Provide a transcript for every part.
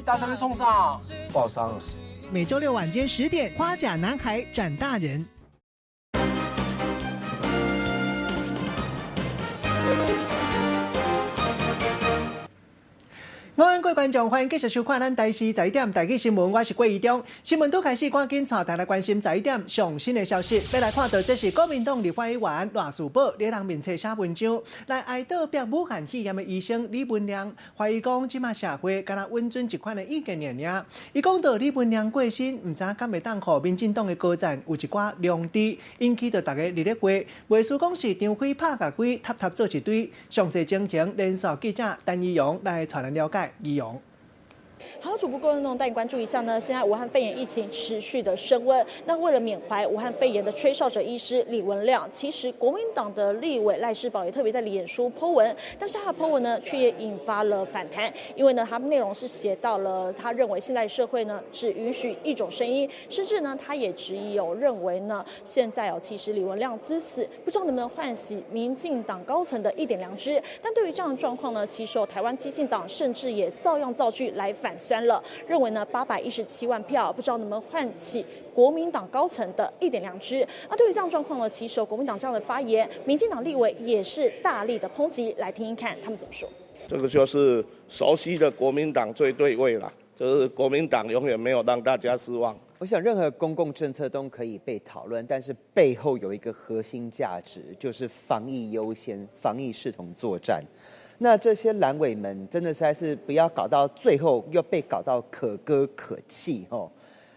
你打算欲创啥？报丧。每周六晚间10点，《花甲男孩转大人》。晚安，各位觀眾，歡迎繼續收看咱台視十一點台語新聞，我是郭怡中。新聞拄開始，趕緊帶大家關心十一點上新的消息。欲來看到，這是國民黨立法委員賴士葆佇人面冊寫文章，來哀悼病武漢肺炎的醫生李文亮，懷疑講這馬社會敢若允准這款的意見爾爾。伊講到李文亮過身，毋知敢會當予民進黨的高層有一寡良知，引起著大家熱烈話，袂輸講是張輝拍共鬼，沓沓做一堆。詳細情形，連線記者陳怡蓉來帶咱了解。怡蓉。好，主播各位觀眾帶你關注一下呢。現在武漢肺炎疫情持續的升溫，那為了緬懷武漢肺炎的吹哨者醫師李文亮，其實國民黨的立委賴士葆也特別在臉書 po 文，但是他的 po 文呢，卻也引發了反彈，因為呢，他內容是寫到了他認為現在社會呢是允許一種聲音，甚至呢，他也質疑有認為呢，現在哦，其實李文亮之死，不知道能不能喚醒民進黨高層的一點良知。但對於這樣的狀況呢，其實台灣基進黨甚至也照樣造句來反酸了，認為呢817萬票不知道能不能喚起國民黨高層的一點良知。那對於這樣狀況呢，其實國民黨這樣的發言，民進黨立委也是大力的抨擊，來聽聽看他們怎麼說。這個就是熟悉的國民黨最對味了，就是國民黨永遠沒有讓大家失望。我想任何公共政策都可以被討論，但是背後有一個核心價值，就是防疫優先，防疫視同作戰。那這些藍委們真的實在是不要搞到最後又被搞到可歌可泣哦，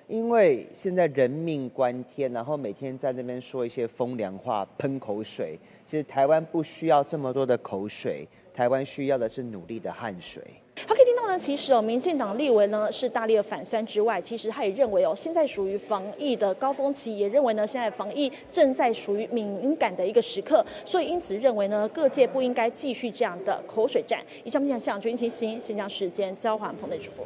因為現在人命關天，然後每天在那邊說一些風涼話、噴口水。其實台灣不需要這麼多的口水，台灣需要的是努力的汗水。好，可以聽到呢，其實哦，民進黨立委呢是大力的反酸之外，其實他也認為哦，現在屬於防疫的高峰期，也認為呢，現在防疫正在屬於敏感的一個時刻，所以因此認為呢，各界不應該繼續這樣的口水戰。以上面向軍情新，先將時間交還棚內主播。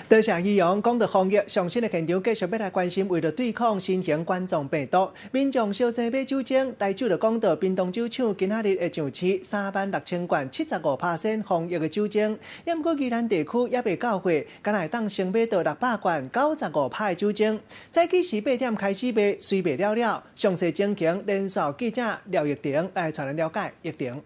多謝怡蓉講到防疫上新的現場，繼續欲來關心，為了對抗新型冠狀病毒，民眾相爭買酒精，台酒就講到屏東酒廠今仔日會上市36,000罐75%防疫的酒精，毋過宜蘭地區猶未到貨，敢若會當先買到600罐95%的酒精。早起時8點開始賣，隨賣了了。詳細情形，連線記者廖玉婷來帶咱了解。玉婷。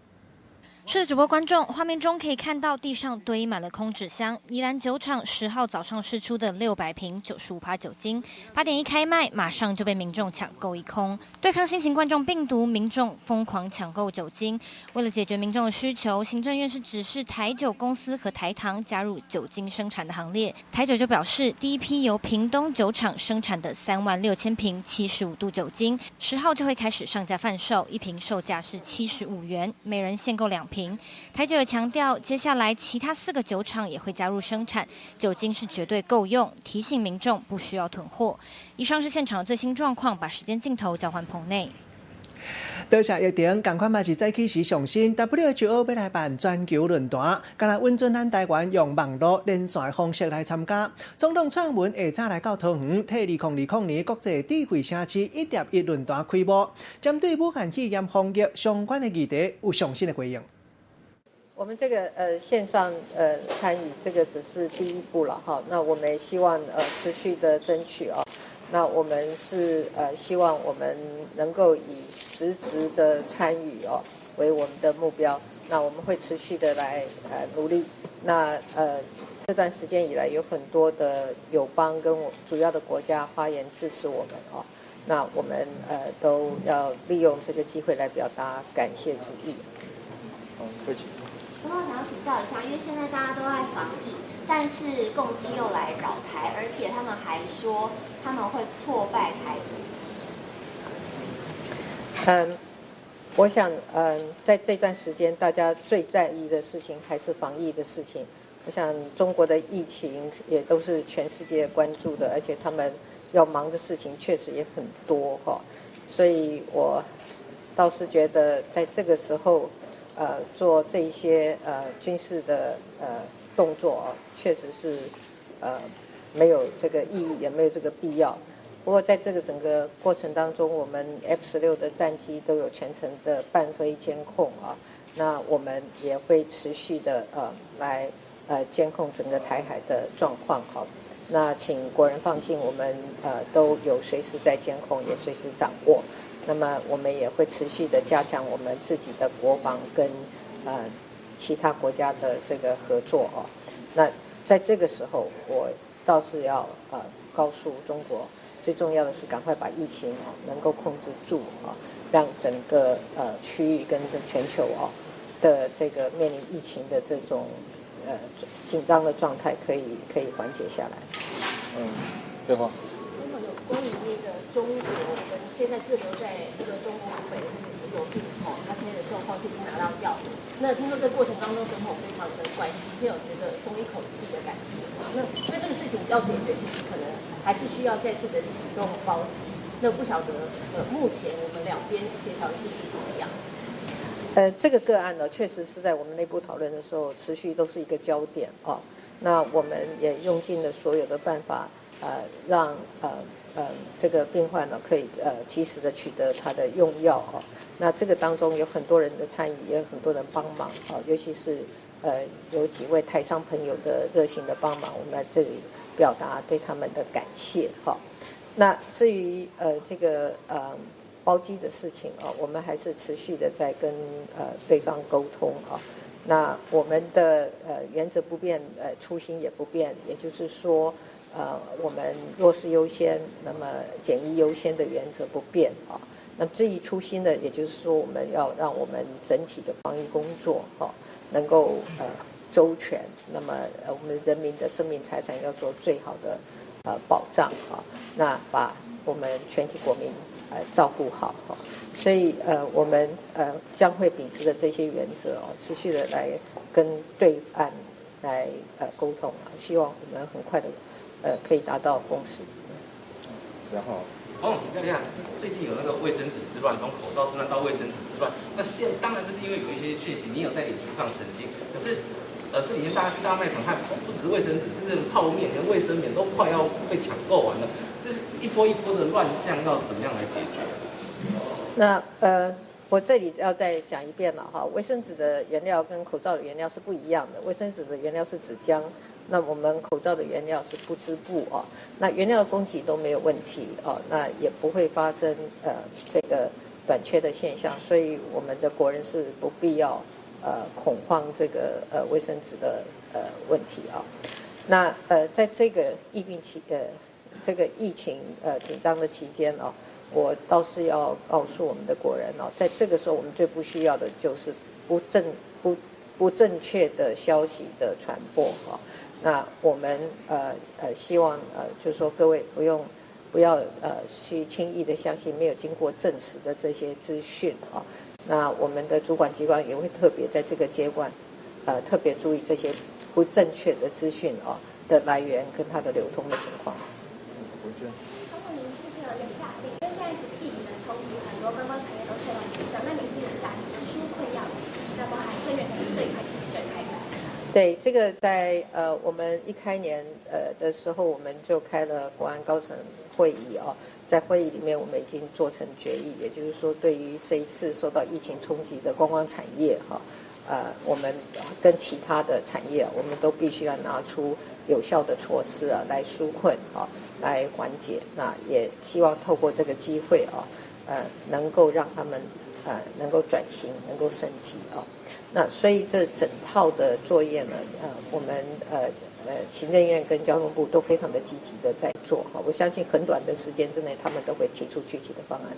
是主播觀眾，畫面中可以看到地上堆滿了空紙箱。宜蘭酒廠10號早上釋出的600瓶95%酒精，8點一開賣，馬上就被民眾搶購一空。對抗新型冠狀病毒，民眾瘋狂搶購酒精。為了解決民眾的需求，行政院是指示台酒公司和台糖加入酒精生產的行列。台酒就表示，第一批由屏東酒廠生產的36,000瓶75度酒精，10號就會開始上架販售，一瓶售價是75元，每人限購2瓶。台酒也強調，接下來其他四個酒廠也會加入生產，酒精是絕對夠用，提醒民眾不需要囤貨。以上是現場最新狀況，把時間鏡頭交還棚內。多謝玉婷，仝款嘛是早起時上新，WHO 欲來辦全球論壇，敢若允准咱台灣用網路連線的方式來參加。總統蔡英文下早來到桃園，替2020年國際智慧城市一疊一論壇開幕，針對武漢肺炎防疫相關的議題有上新的回應。我們這個線上參與，這個只是第一步了哈。那我們希望持續的爭取哦。那我們是希望我們能夠以實質的參與哦為我們的目標。那我們會持續的來努力。那這段時間以來，有很多的友邦跟我主要的國家發言支持我們哦。那我們都要利用這個機會來表達感謝之意。好，客氣。總統想要請教一下，因為現在大家都在防疫，但是共機又來擾台，而且他們還說他們會挫敗台獨。我想，在這段時間，大家最在意的事情還是防疫的事情。我想，中國的疫情也都是全世界關注的，而且他們要忙的事情確實也很多哈。所以我倒是覺得，在這個時候，做這一些軍事的動作啊，確實是沒有這個意義，也沒有這個必要。不過在這個整個過程當中，我們 F-16的戰機都有全程的伴飛監控啊，那我們也會持續的來监控整个台海的状况哈。那请国人放心，我们都有随时在监控，也随时掌握。那么我们也会持续的加强我们自己的国防跟其他国家的这个合作哦。那在这个时候，我倒是要告诉中国，最重要的是赶快把疫情哦能够控制住啊，让整个区域跟这全球哦的这个面临疫情的这种紧张的状态可以缓解下来。嗯，对话。总统，有关于那个中国，我们现在滞留在这个中国湖北的这个稀有病哦，他现在的状况已经拿到药了。那听说这过程当中，总统非常的关心，现在有觉得松一口气的感觉吗？那因为这个事情要解决，其实可能还是需要再次的启动包机。那不晓得目前我们两边协调的进度怎么样？这个个案呢，确实是在我们内部讨论的时候，持续都是一个焦点哦。那我们也用尽了所有的办法，让这个病患呢可以及时的取得他的用药哦。那这个当中有很多人的参与，也有很多人帮忙啊，尤其是有几位台商朋友的热心的帮忙，我们在这里表达对他们的感谢哈。那至于这个包机的事情啊，我们还是持续的在跟对方沟通啊。那我们的原则不变，初心也不变，也就是说，我们弱势优先，那么检疫优先的原则不变啊。那么至于初心呢，也就是说，我们要让我们整体的防疫工作啊，能够周全，那么我们人民的生命财产要做最好的保障啊。那把我们全体国民照顾好哈，所以我们将会秉持着这些原则哦，持续的来跟对岸来沟通啊，希望我们很快的可以达到共识。然后，黄总，请教一下，最近有那个卫生纸之乱，从口罩之乱到卫生纸之乱，那当然这是因为有一些讯息，你有在脸书上澄清，可是这几天大家去大卖场看，不只是卫生纸，甚至泡面连卫生棉都快要被抢购完了。这是一波一波的乱象，要怎么样来解决？那我这里要再讲一遍了哈，卫生纸的原料跟口罩的原料是不一样的。卫生纸的原料是纸浆，那我们口罩的原料是不织布啊。那原料供给都没有问题啊，那也不会发生这个短缺的现象，所以我们的国人是不必要恐慌这个卫生纸的问题啊。那在这个疫病期这个疫情紧张的期间哦，我倒是要告诉我们的国人哦，在这个时候我们最不需要的就是不正确的消息的传播哈。那我们希望就是说各位不要去轻易的相信没有经过证实的这些资讯啊。那我们的主管机关也会特别在这个阶段，特别注意这些不正确的资讯啊的来源跟它的流通的情况。总统，您是不是有一个下令？因为现在其实疫情的冲击，很多观光产业都受到影响。那您是不是有下令，就是纾困要及时，那包含正月可能最快最开工？对，这个在我们一开年的时候，我们就开了国安高层会议啊，在会议里面我们已经做成决议，也就是说，对于这一次受到疫情冲击的观光产业哈，我们跟其他的产业，我们都必须要拿出有效的措施啊，来纾困啊，来缓解。那也希望透过这个机会啊，能够让他们能够转型，能够升级啊。那所以这整套的作业呢，我们行政院跟交通部都非常的积极的在做哈。我相信很短的时间之内，他们都会提出具体的方案。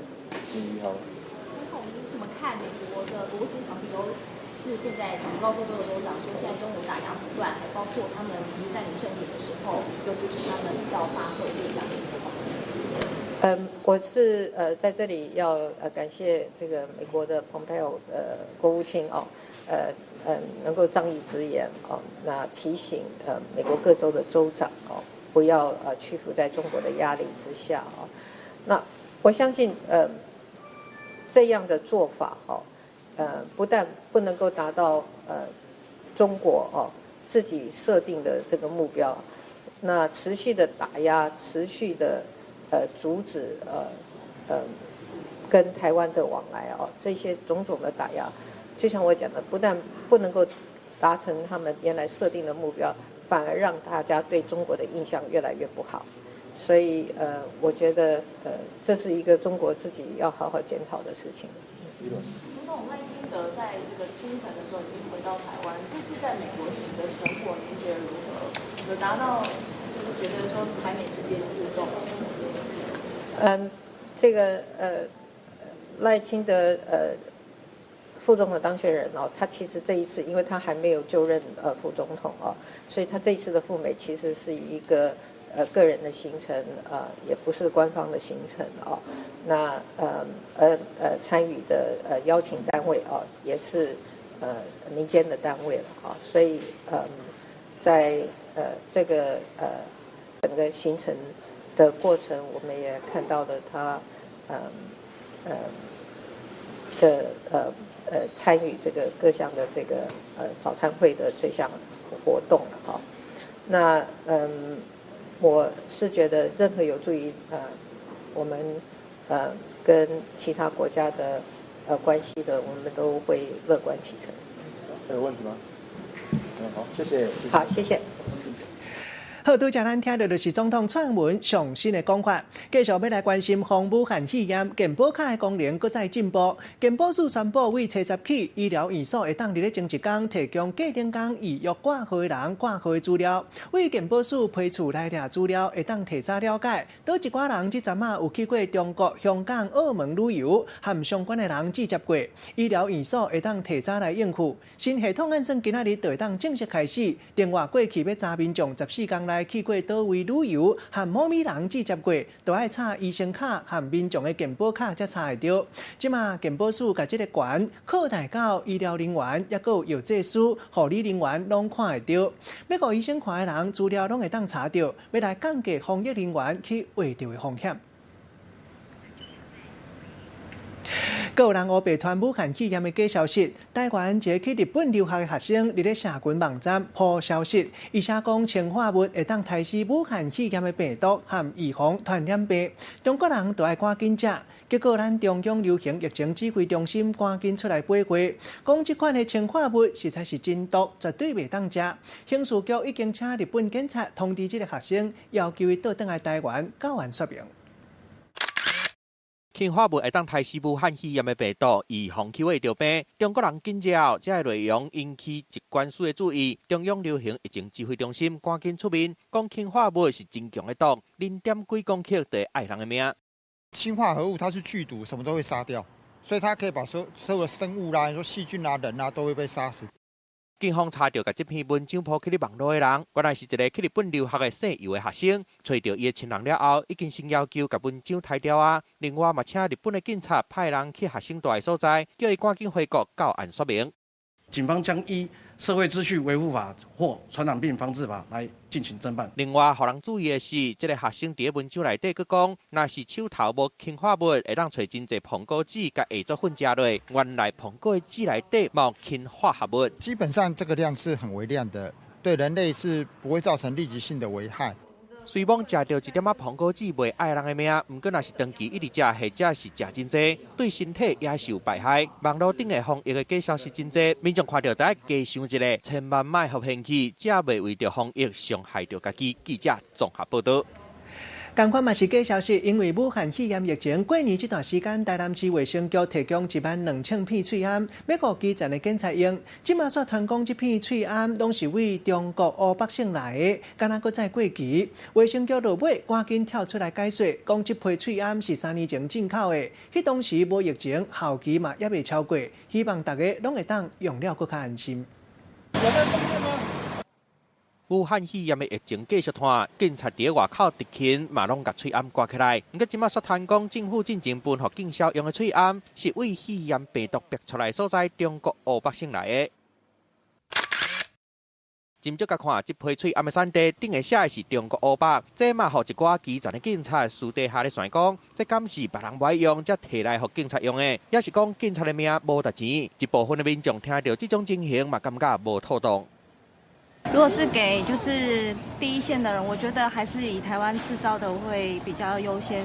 好。总统，您怎么看美国的国务卿庞皮欧是现在警告各州的州长说，现在中国打压不断，还包括他们其实在您胜选的时候，就阻止他们要发会这样的情况。我是在这里要感谢这个美国的蓬佩奥国务卿哦，能够仗义执言哦，那提醒美国各州的州长哦，不要屈服在中国的压力之下哦。那我相信这样的做法哦，不但不能够达到中国哦自己设定的这个目标，那持续的打压，持续的阻止跟台湾的往来哦，这些种种的打压，就像我讲的，不但不能够達成他們原來設定的目標，反而讓大家對中國的印象越來越不好。所以，我覺得，這是一個中國自己要好好檢討的事情。總統賴清德在這個清晨的時候已經回到台灣，這次在美國行的成果，您覺得如何？有達到就是覺得說台美之間互動？這個賴清德副總統當選人哦，他其實這一次，因為他還沒有就任副總統哦，所以他這一次的赴美其實是一個個人的行程，也不是官方的行程哦。那參與的邀請單位哦，也是民間的單位了啊，所以在這個整個行程的過程，我們也看到了他的參與這個各項的這個早餐會的這項活動了哈。那我是覺得任何有助於我們跟其他國家的關係的，我們都會樂觀其成。還有問題嗎？好，謝謝。好，謝謝。好，拄才咱聽著就是總統蔡英文上新的講法，繼續欲來關心防武漢肺炎健保卡的功能閣再進步。健保署宣布，對初十起醫療院所會當佇咧前一工提供隔頂工預約掛號的人掛號的資料，對健保署批處來掠資料，會當提早了解佗一寡人這陣仔有去過中國、香港、澳門旅遊，和相關的人接觸過，醫療院所會當提早來應付。新系統按算今仔日就會當正式開始。另外，過去欲查民眾14天內去過佗位旅遊，和某物人接觸過，都愛插醫生卡和民眾的健保卡才查會著。這馬健保署共這个權擴大到醫療人員，抑閣有藥劑師、護理人員攏看會著。欲予醫生看的人資料攏會當查著，欲來降低防疫人員去畫著的風險。閣有人烏白傳武漢肺炎的假消息，台灣一个去日本留學的學生，佇咧社群網站鋪消息，伊寫講氰化物會當刣死武漢肺炎的病毒和預防傳染病，中國人就愛趕緊食。結果，咱中央流行疫情指揮中心趕緊出來回話，講這款的氰化物實在是真毒，絕對袂當食。刑事局已經請日本警察通知這个學生，要求伊倒轉來台灣交案說明。氰化物會當刣死武漢肺炎的病毒，預防去著病。中國人緊食後，這个內容引起疾管署的注意。中央流行疫情指揮中心趕緊出面，講氰化物是真強的毒，0點幾公克就會愛人的命。氰化合物它是劇毒，什麼都會殺掉，所以它可以把所有的生物啦，你說細菌啊、人啊，都會被殺死。警方查著共這篇文章鋪去咧網路的人，原來是一个去日本留學的姓游的學生。揣著伊的親人了後，已經先要求共文章刣掉啊。另外嘛，請日本的警察派人去學生住的所在，叫伊趕緊回國到案說明。警方將依社會秩序維護法或傳染病防治法來進行偵辦。另外，予人注意的是，這个學生佇文章內底閣講，若是手頭無氰化物，會當揣真濟蘋果籽共下做粉食落。原來蘋果的籽內底嘛有氰化合物。基本上這個量是很微量的，對人類是不會造成立即性的危害。雖罔食著一點仔蘋果籽袂愛人的命，毋過若是長期一直食，或者是食真濟，對身體也是有敗害。網路頂的防疫的假消息真濟，民眾看著都愛加想一下，千萬莫予騙去，才袂為著防疫傷害著家己。記者綜合報導。仝款嘛是假消息，因為武漢肺炎疫情，過年這段時間，台南市衛生局提供12000片喙罨，欲予基層的警察用。這馬煞傳講這片喙罨攏是對中國湖北省來的，敢若閣再過期。衛生局落尾趕緊跳出來解說，講這批喙罨是3年前進口的，彼當時無疫情，效期嘛猶未超過，希望大家攏會當用了閣較安心。武漢肺炎的疫情繼續拖，警察佇外口執勤嘛，攏共喙罨掛起來。毋過這馬煞傳講，政府進前分予警消用的喙罨，是對肺炎病毒爆出來所在中國湖北省來的。斟酌共看，這批喙罨的產地頂下寫的是中國湖北，這嘛予一寡基層的警察私底下咧傳講，這敢是別人無愛用，才提來予警察用的，抑是講警察的命無值錢？一部分的民眾聽著這種情形嘛，感覺無妥當。如果是給就是第一線的人，我覺得還是以台灣製造的會比較優先，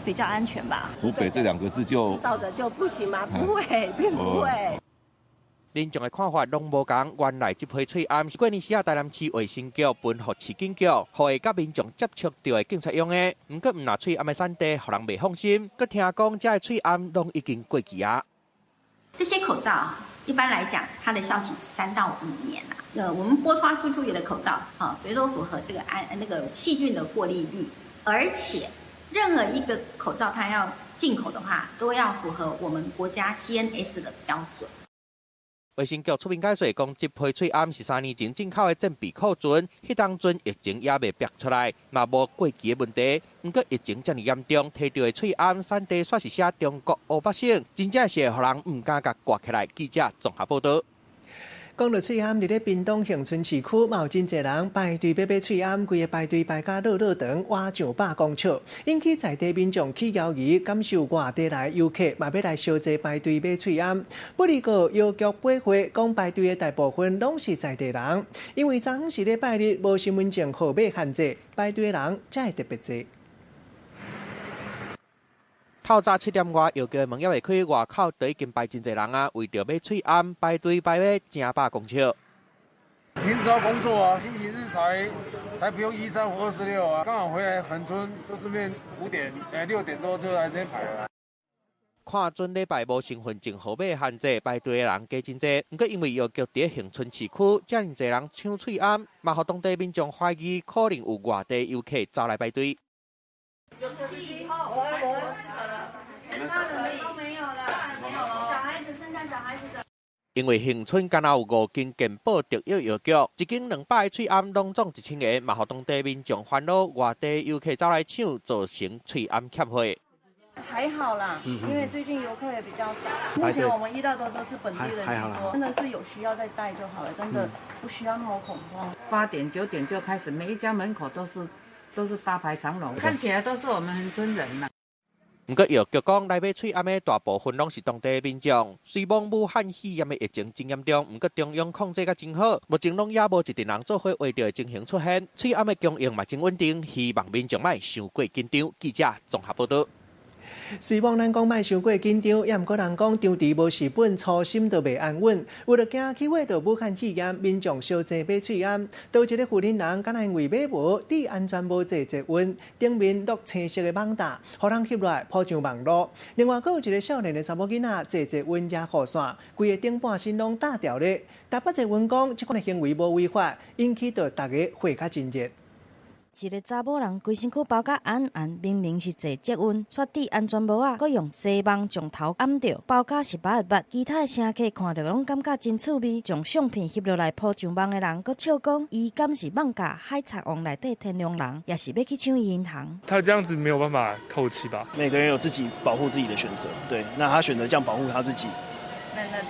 比較安全吧。湖北這兩個字就製造的就不行嗎？不會，並不會。民眾的看法攏無仝。原來這批喙罨是過年時啊，台南市衛生局分予市警局，予會佮民眾接觸著的警察用的。毋過毋若喙罨的產地，予人袂放心。閣聽講，這个喙罨攏已經過期啊。這些口罩啊，一般來講，它的效期3到5年啦。我們撥發出去的口罩啊，絕對都符合這個安那個細菌的過濾率，而且任何一個口罩，它要進口的話，都要符合我們國家 CNS 的標準。衛生局出面解釋，講這批喙罨是3年前進口的戰備庫存，彼當陣疫情猶未爆出來，嘛無過期的問題。毋過疫情遮爾嚴重，提著的喙罨產地煞是寫中國湖北省，真正是會予人毋敢共掛起來。記者綜合報導。講到喙罨，佇咧屏東恆春市區，嘛有真濟人排隊欲買喙罨，規个排隊排甲落落長，倚上百公尺，引起在地民眾起懷疑，敢是有外地來遊客嘛欲來相濟排隊買喙罨。不過藥局回話講排隊的大部分攏是在地人，因為昨昏是禮拜日，無身份證號碼限制，排隊的人才會特別濟。透早7點外，藥局的門猶未開，外口就已經排真濟人啊，為著買喙罨排隊排欲成百公尺。平時要工作啊，星期日才不用1、3、5、2、4、6啊，剛好回來恆春，就順便5點6點多就來這邊排了。看準禮拜無身份證號碼限制，排隊的人加真濟。毋過因為藥局佇恆春市區，遮爾濟人搶喙罨，嘛予當地民眾懷疑可能有外地遊客走來排隊。97號，都沒有了，沒有了，小孩子剩下小孩子的。因為恆春敢若有五間健保特約藥局，一間200個喙罨攏總1000個，嘛予當地民眾煩惱外地遊客走來搶，造成喙罨欠貨。還好啦，因為最近遊客也比較少。目前我們遇到的都是本地人多，真的是有需要再帶就好了，真的不需要那麼恐慌。8點9點就開始，每一家門口都是大排長龍，看起來都是我們恆春人啦。毋過藥局講，來買喙罨的大部分攏是當地民眾。雖罔武漢肺炎的疫情真嚴重，毋過中央控制甲真好，目前攏猶無一陣人做伙畫著的情形出現。喙罨的供應嘛真穩定，希望民眾莫傷過緊張。記者綜合報導。雖罔咱講莫傷過緊張，猶毋過人講張持無蝕本，粗心就袂安穩。為著驚去畫著武漢肺炎，民眾相濟買喙罨。倒一个雲林人，敢若因為買無戴安全帽坐捷運，頂面落青色的蠓罩，予人翕落來鋪上網路。另外，閣有一个少年的查某囡仔坐捷運惹雨傘，規个頂半身攏焦著咧。台北捷運講，這款的行為無違法，引起著大家話較真熱。一个查某人規身軀包甲絚絚，明明是坐捷運，煞戴安全帽仔，閣用紗網將頭掩著，包甲是密密。其他的乘客看著攏感覺真趣味，將相片翕落來鋪上網的人，閣笑講，伊敢是蠓甲海賊王內底天龍人，抑是欲去搶銀行？他這樣子沒有辦法透氣吧？每個人有自己保護自己的選擇，對，那他選擇這樣保護他自己。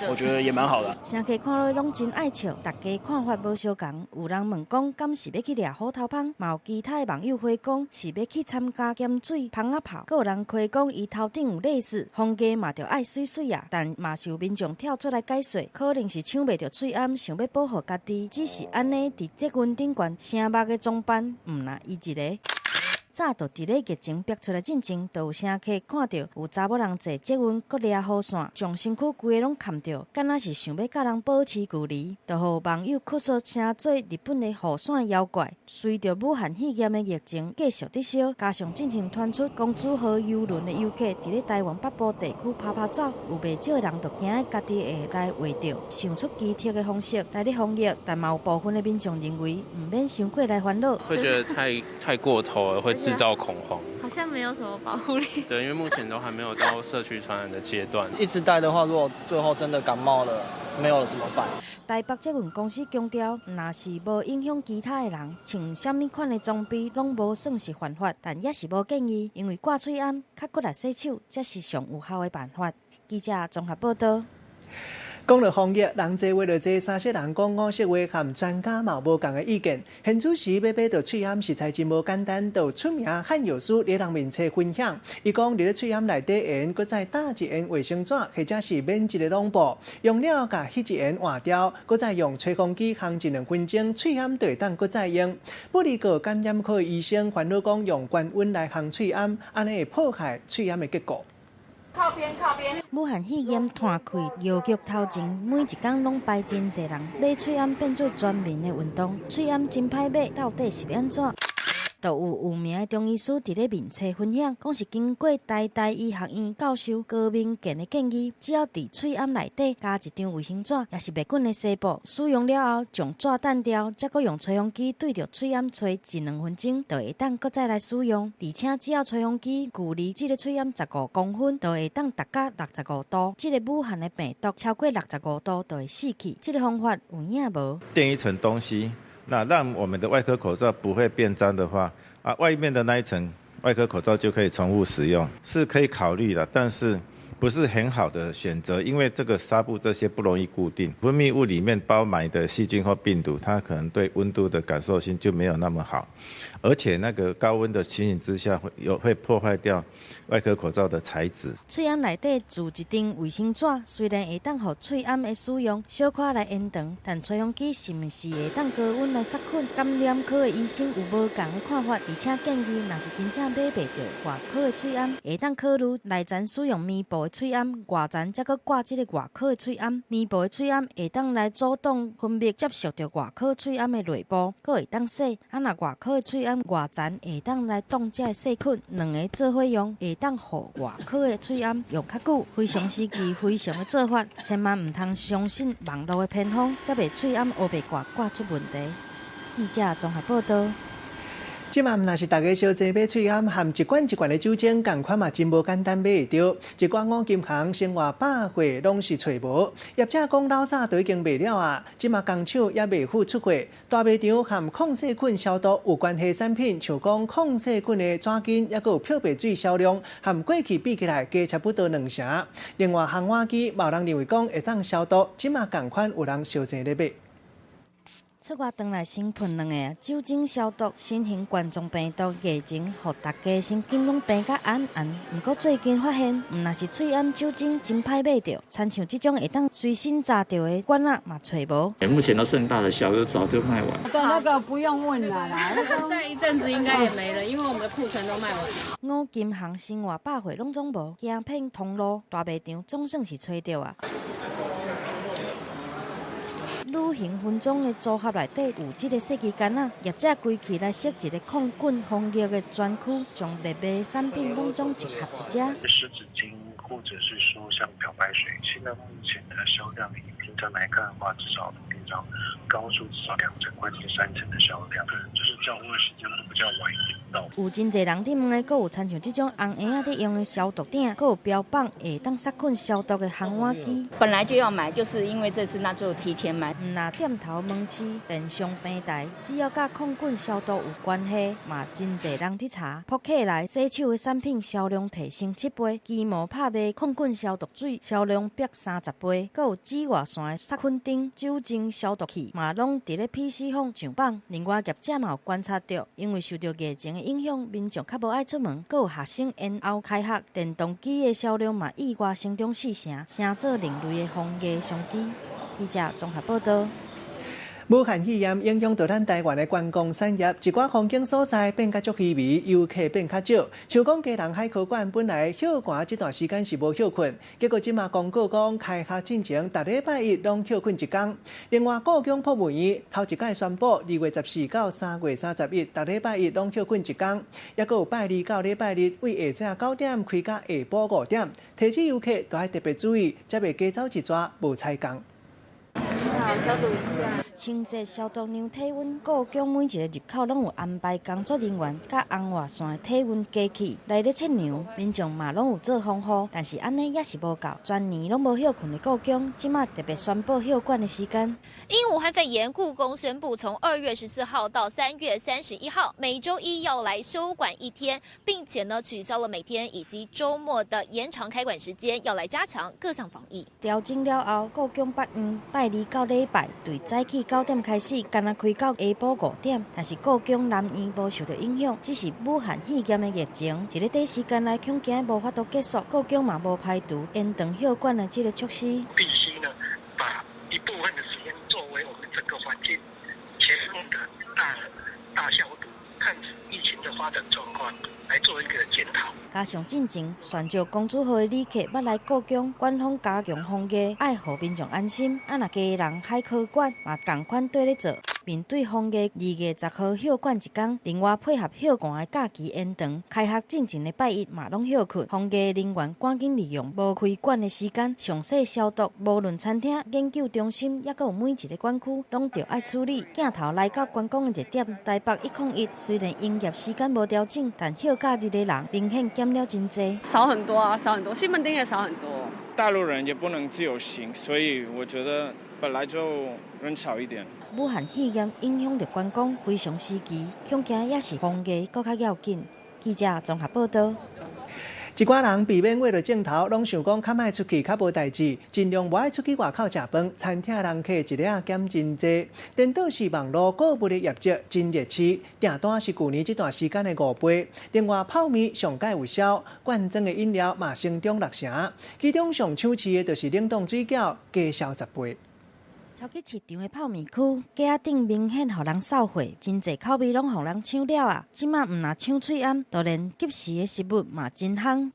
我覺得也蠻好的。乘客看落攏真愛笑，大家看法無相仝。有人問講，敢是欲去掠虎頭蜂？嘛有其他的網友回講，是欲去參加鹹水蜂仔炮。閣有人開講，伊頭頂有螺絲，風景嘛著愛媠媠啊。但嘛是有民眾跳出來解說，可能是搶袂著喙罨，想欲保護家己。只是按呢，佇捷運頂懸聲目的裝扮，毋若伊一个。早就佇咧疫情爆出來進前，就有乘客看著有查某人坐捷運，閣掠雨傘，將身軀規个攏崁著，敢若是想欲佮人保持距離，就予網友哭訴成做日本的雨傘妖怪。隨著武漢肺炎的疫情繼續佇燒，加上進前傳出公主號郵輪的遊客佇咧台灣北部地區趴趴走，有袂少的人就驚家己會來畫著，想出奇特的方式來咧防疫，但嘛有部分的民眾認為，毋免傷過來煩惱。會覺得太過頭了，會製造恐慌。好像沒有什麼保護力。對，因為目前都還沒有到社區傳染的階段。一直戴的話，如果最後真的感冒了，沒有了怎麼辦？台北捷運公司強調，若是無影響其他的人，穿啥物款的裝備攏無算是犯法，但也是無建議，因為掛喙罨較骨力洗手，才是上有效的辦法。記者綜合報導。講到防疫，人濟話就濟，三色人講五色話，和專家嘛無仝的意見。現此時欲買著喙罨實在真無簡單，就出名漢藥師佇人面前分享，伊講佇咧喙罨內底緣，閣再搭一緣衛生紙，或者是免一个籠布，用了共彼一緣換掉，閣再用吹風機烘一兩分鐘，喙罨就會當閣再用。不過感染科醫生煩惱講，用高溫來烘喙罨，按呢會破壞喙罨的結構。靠邊靠邊。武漢肺炎湠開，藥局頭前每一工攏排真濟人買喙罨，變做全民的運動。喙罨真歹買，到底是欲按怎？就有有名的中醫師佇咧面冊分享，講是經過台大醫學院教授高明健的建議，只要佇喙罨內底加一張衛生紙，抑是滅菌的紗布，使用了後將紙掸掉，才閣用吹風機對著喙罨吹一兩分鐘，就會當閣再來使用。而且只要吹風機距離這个喙罨15公分，就會當達到65度。這个武漢的病毒超過65度就會死去。這个方法有影無？墊一層東西。那讓我們的外科口罩不會變髒的話，啊，外面的那一層外科口罩就可以重複使用，是可以考慮的，但是不是很好的選擇，因為這個紗布這些不容易固定，分泌物裡面包埋的細菌或病毒，它可能對溫度的感受性就沒有那麼好，而且那個高溫的情形之下，會破壞掉外科口罩的材質。喙罨內底贮一張衛生紙，雖然會當予喙罨的使用小可來延長，但吹風機是毋是會當高溫來殺菌？感染科的醫生有無仝的看法，而且建議，若是真正買袂著外科的喙罨，會當考慮內層使用棉布的喙罨，外層才閣掛這个外科的喙罨。棉布的喙罨會當來阻擋分泌接觸著外科喙罨的淚布，閣會當洗。啊，若外科的喙罨外層會當來擋這个細菌，兩个做伙用，會當予外科的喙罨用較久。非常時期，非常的做法，千萬毋通相信網路的偏方，才袂喙罨烏白掛掛出問題。記者綜合報道。這馬毋但是大家相齊買喙罨，含一罐一罐的酒精，仝款嘛真無簡單買會著。一寡五金行、生活百貨攏是揣無。業者講老早就已經賣了啊，這馬工廠也未赴出貨。大賣場含抗細菌消毒有關係產品，像講抗細菌的紙巾，抑閣有漂白水銷量，含過去比起來加差不多兩成。另外，烘碗機嘛有人認為講會當消毒，這馬仝款有人相齊咧買。出外轉來先噴兩下酒精消毒，新型冠狀病毒疫情，予大家神經攏繃甲絚絚。毋過最近發現，毋但是喙罨酒精真歹買著，親像這種會當隨身攜著的罐仔嘛揣無。目前都剩大的小的早就賣完。那個不用問了啦，再一陣子應該也沒了，因為我們的庫存都賣完了。五金行、生活百貨攏總無，行遍通路大賣場總算是揣著啊。旅行分裝的組合內底有這个設計桿仔，業者規氣來設一个抗菌防疫的專區，將熱賣產品攏總集合佇遮。濕紙巾，或者是說像漂白水，現在目前的銷量，以平常來看的話，至少比平常高出至少2成或者3成的銷量，就是交貨的時間會比較晚一點到。有真濟人佇問的，閣有親像這種紅嬰仔佇用的消毒鼎，閣有標榜會當殺菌消毒的烘碗機。本來就要買，就是因為這次，那就提前買。毋但店頭門市、電商平台，只要佮抗菌消毒有關係，嘛真濟人佇查。撲起來，洗手的產品銷量提升7倍，雞毛拍賣抗菌消毒水銷量飆30倍，閣有紫外線的殺菌燈、酒精消毒器，嘛攏佇咧 PC 行上榜。另外業者嘛有觀察著，因為受著疫情的影響，民眾較無愛出門，閣有學生延後開學，電動機的銷量嘛意外成長4成，成做另類的防疫商機。記者綜合報道。武漢肺炎影響著咱台灣的觀光產業，一寡風景所在變甲足稀微，遊客變較少。像講基隆海科館本來歇寒這段時間是無歇睏，結果這馬公告講開學進前，逐禮拜一攏歇睏一工。另外，故宮博物院頭一擺宣布，2月14到3月31，逐禮拜一攏歇睏一工。抑閣有拜二到禮拜日，對下晝9點開到下晡5點，提醒遊客都愛特別注意，才袂加走一逝無彩工。消毒一下。清潔消毒量體溫，故宮每一个入口攏有安排工作人員佮紅外線的體溫機器來咧測量，民眾嘛攏有做防護，但是按呢猶是無夠，全年攏無歇睏的故宮，這馬特別宣布歇館的時間。因武漢肺炎，故宮宣布從2月14號到3月31號，每週一要來休館一天，並且呢取消了每天以及週末的延長開館時間，要來加強各項防疫。調整了後，故宮北院拜二到禮拜對早起9點開始，干焦開到下晡5點。但是故宮南院無受著影響，只是武漢肺炎的疫情，佇咧短時間內恐驚無法度結束，故宮嘛無排除延長歇館的這个措施。必須呢，把一部分的時間作為我們整個環境全面的大大消毒，看疫情的發展狀況來做一個檢討。加上進前璇石公主號的旅客捌來故宮，官方加強防疫，愛予民眾安心。啊，若家人海科館嘛仝款綴咧做。面對防疫，2月10號休館一工，另外配合休館的假期延長，開學進前的拜一嘛攏休睏。防疫人員趕緊利用無開館的時間，詳細消毒。無論餐廳、研究中心，抑閣有每一个館區，攏著愛處理。鏡頭來到觀光的熱點，台北101，雖然營業時間無調整，但休假日的人明顯減了真濟。少很多啊，少很多，西門町也少很多。大陸人也不能自由行，所以我覺得本來就人少一點。武漢肺炎影響著觀光非常時期，恐驚也是防疫閣較要緊。記者綜合報導。一寡人避免為著鏡頭，攏想講較莫出去，較無代誌，盡量無愛出去外口食飯。餐廳人客一日仔減真濟，顛倒是網路購物的業績真熱市，訂單是舊年這段時間的5倍。另外泡麵上蓋有銷，罐裝的飲料嘛成長6成，其中上搶市的就是冷凍水餃，加銷10倍。超級市場的泡麵區，架仔頂明顯予人掃貨，真濟口味攏予人搶了啊！這馬毋但搶喙罨，就連即時的食物嘛真夯。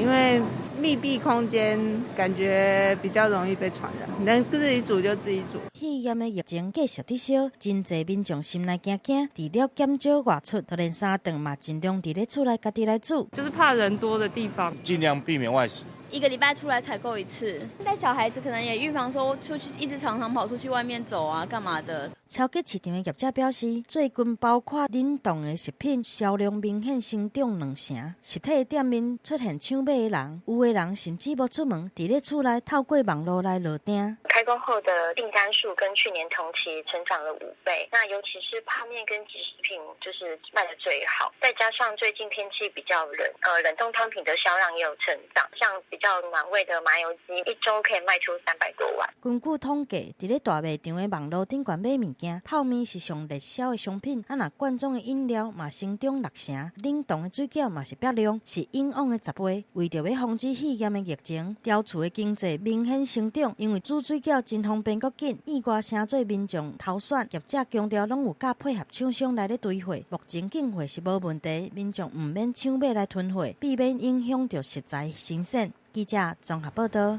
因為密閉空間，感覺比較容易被傳染，能自己煮就自己煮。肺炎的疫情繼續佇燒，真濟民眾心內驚驚，除了減少外出，就連三頓嘛盡量佇咧厝內家己來煮。就是怕人多的地方，盡量避免外食。一個禮拜出來採購一次，帶小孩子可能也預防說出去一直常常跑出去外面走啊，幹嘛的。超級市場的業者表示，最近包括冷凍的食品銷量明顯成長2成，實體店面出現搶買的人，有的人甚至無出門，佇咧厝內透過網路來落訂。開工後的訂單數跟去年同期成長了5倍，那尤其是泡麵跟即食品就是賣得最好，再加上最近天氣比較冷，冷凍湯品的銷量也有成長，像比較暖胃的麻油雞，一周可以賣出300多萬。根據統計，佇咧大賣場的網路頂懸買物件，泡麵是上熱銷的商品，啊，若罐裝的飲料嘛成長6成，冷凍的水餃嘛是百量，是以往的10倍。為著欲防止肺炎的疫情，超市的經濟明顯成長，因為煮水餃真方便閣緊，意外誠濟民眾挑選，業者強調攏有佮配合廠商來咧堆貨，目前進貨是無問題，民眾毋免搶買來囤貨，避免影響著食材新鮮。記者綜合報導。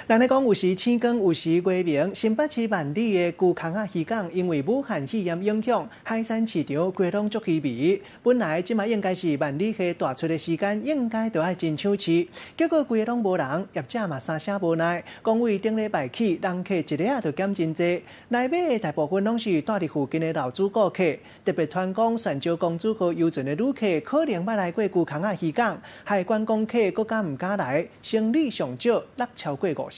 人咧講有時星光，有時月明。新北市萬里的龜空仔漁港，因為武漢肺炎影響，海鮮市場規攏足稀微。本來這馬應該是萬里蝦大出的時間，應該著愛真搶市，結果規个攏無人，業者嘛三聲無奈，講為頂禮拜起，人客一日仔就減真濟。來買的大部分攏是蹛佇附近的老主顧客，特別傳講璇石公主號遊船的旅客可能捌來過龜空仔漁港，害觀光客閣較毋敢來，生理上少，落超過5成。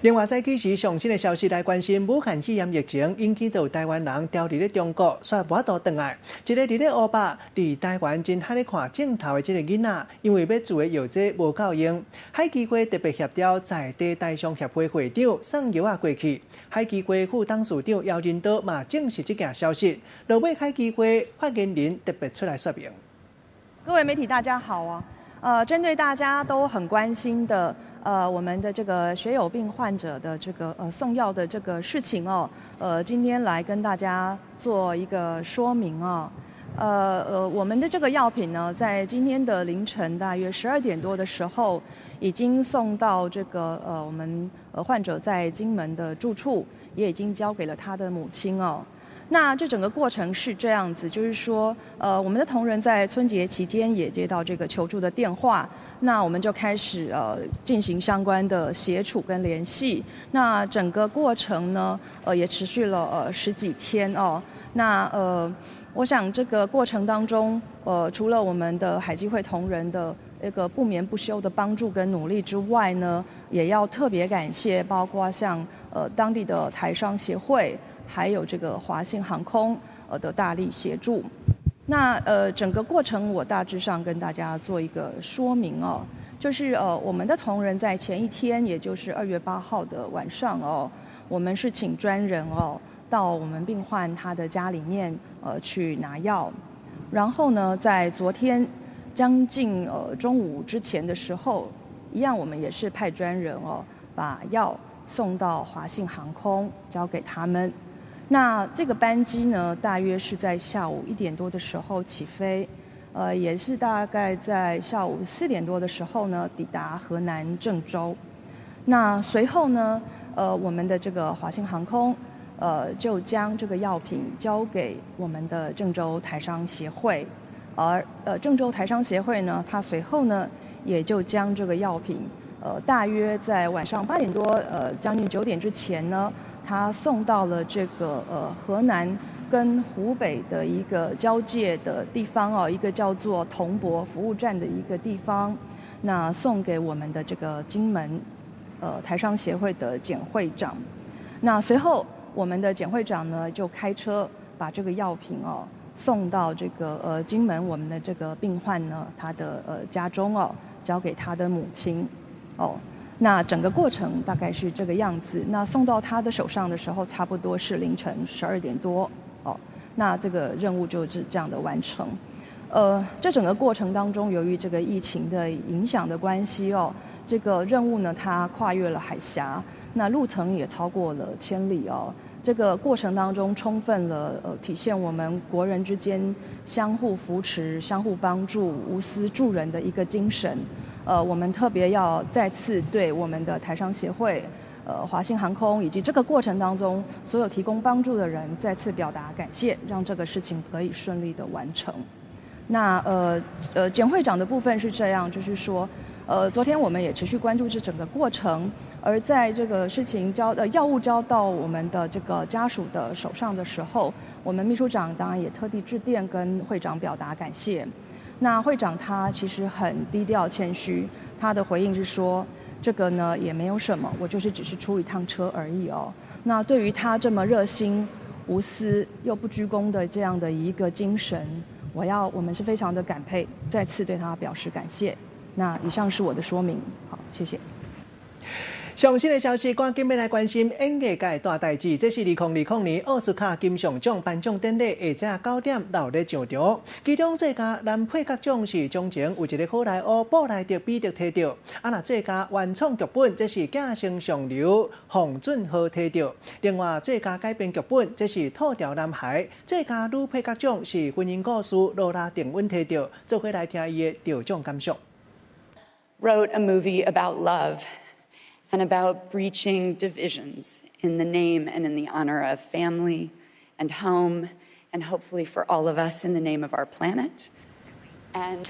另外，早起時上新的消息來關心，武漢肺炎疫情引起著台灣人牢佇咧中國，煞無法度轉來。一个佇咧烏北，佇台灣真罕咧看鏡頭的這个囡仔，因為欲注的藥劑無夠用，海基會特別協調在地台商協會會長送藥仔過去。海基會副董事長姚仁多嘛證實這件消息，落尾海基會發言人特別出來說明。各位媒體大家好啊！針對大家都很關心的，我們的這個血友病患者的這個送藥的這個事情哦，今天來跟大家做一個說明哦。我們的這個藥品呢，在今天的凌晨大約12點多的時候，已經送到這個我們患者在金門的住處，也已經交給了他的母親哦。那這整個過程是這樣子，就是說，我們的同仁在春節期間也接到這個求助的電話，那我們就開始進行相關的協處跟聯繫。那整個過程呢，也持續了10幾天哦。那我想這個過程當中，除了我們的海基會同仁的一個不眠不休的幫助跟努力之外呢，也要特別感謝包括像當地的台商協會。還有這個華信航空的大力協助，那整個過程我大致上跟大家做一個說明哦，就是我們的同仁在前一天，也就是2月8號的晚上哦，我們是請專人哦到我們病患他的家裡面去拿藥，然後呢，在昨天將近中午之前的時候，一樣我們也是派專人哦把藥送到華信航空交給他們。那這個班機呢，大約是在下午1點多的時候起飛，也是大概在下午4點多的時候呢，抵達河南鄭州。那隨後呢，我們的這個華信航空，就將這個藥品交給我們的鄭州台商協會，而鄭州台商協會呢，它隨後呢，也就將這個藥品，大約在晚上8點多，將近9點之前呢，他送到了這個河南跟湖北的一個交界的地方哦，一個叫做銅箔服務站的一個地方，那送給我們的這個金門台商協會的簡會長。那隨後我們的簡會長呢就開車把這個藥品哦送到這個金門我們的這個病患呢他的家中哦，交給他的母親哦。那整個過程大概是這個樣子。那送到他的手上的時候，差不多是凌晨12點多哦。那這個任務就是這樣的完成。這整個過程當中，由於這個疫情的影響的關係哦，這個任務呢，它跨越了海峽，那路程也超過了1000里哦。這個過程當中，充分了體現我們國人之間相互扶持、相互幫助、無私助人的一個精神。我們特別要再次對我們的台商協會、華信航空以及這個過程當中所有提供幫助的人再次表達感謝，讓這個事情可以順利的完成。那簡會長的部分是這樣，就是說，昨天我們也持續關注這整個過程，而在這個事情藥物交到我們的這個家屬的手上的時候，我們秘書長當然也特地致電跟會長表達感謝。那會長他其實很低調謙虛，他的回應是說，這個呢也沒有什麼，我就是只是出一趟車而已哦。那對於他這麼熱心、無私又不居功的這樣的一個精神，我們是非常的感佩，再次對他表示感謝。那以上是我的說明，好，謝謝。上新的消息，趕緊欲來關心演藝界大代誌。這是2020年奧斯卡金像獎頒獎典禮下晝9點鬧熱上場。其中最佳男配角獎是將前有一个好萊塢布萊德彼特提著。啊，若最佳原創劇本，這是寄生上流奉俊昊提著。另外最佳改編劇本，這是兔條男孩。最佳女配角獎是婚姻故事羅拉鄧恩提著。做伙來聽伊的得獎感想。 Wrote a movie about love. And about breaching divisions in the name and in the honor of family and home, and hopefully for all of us in the name of our planet. And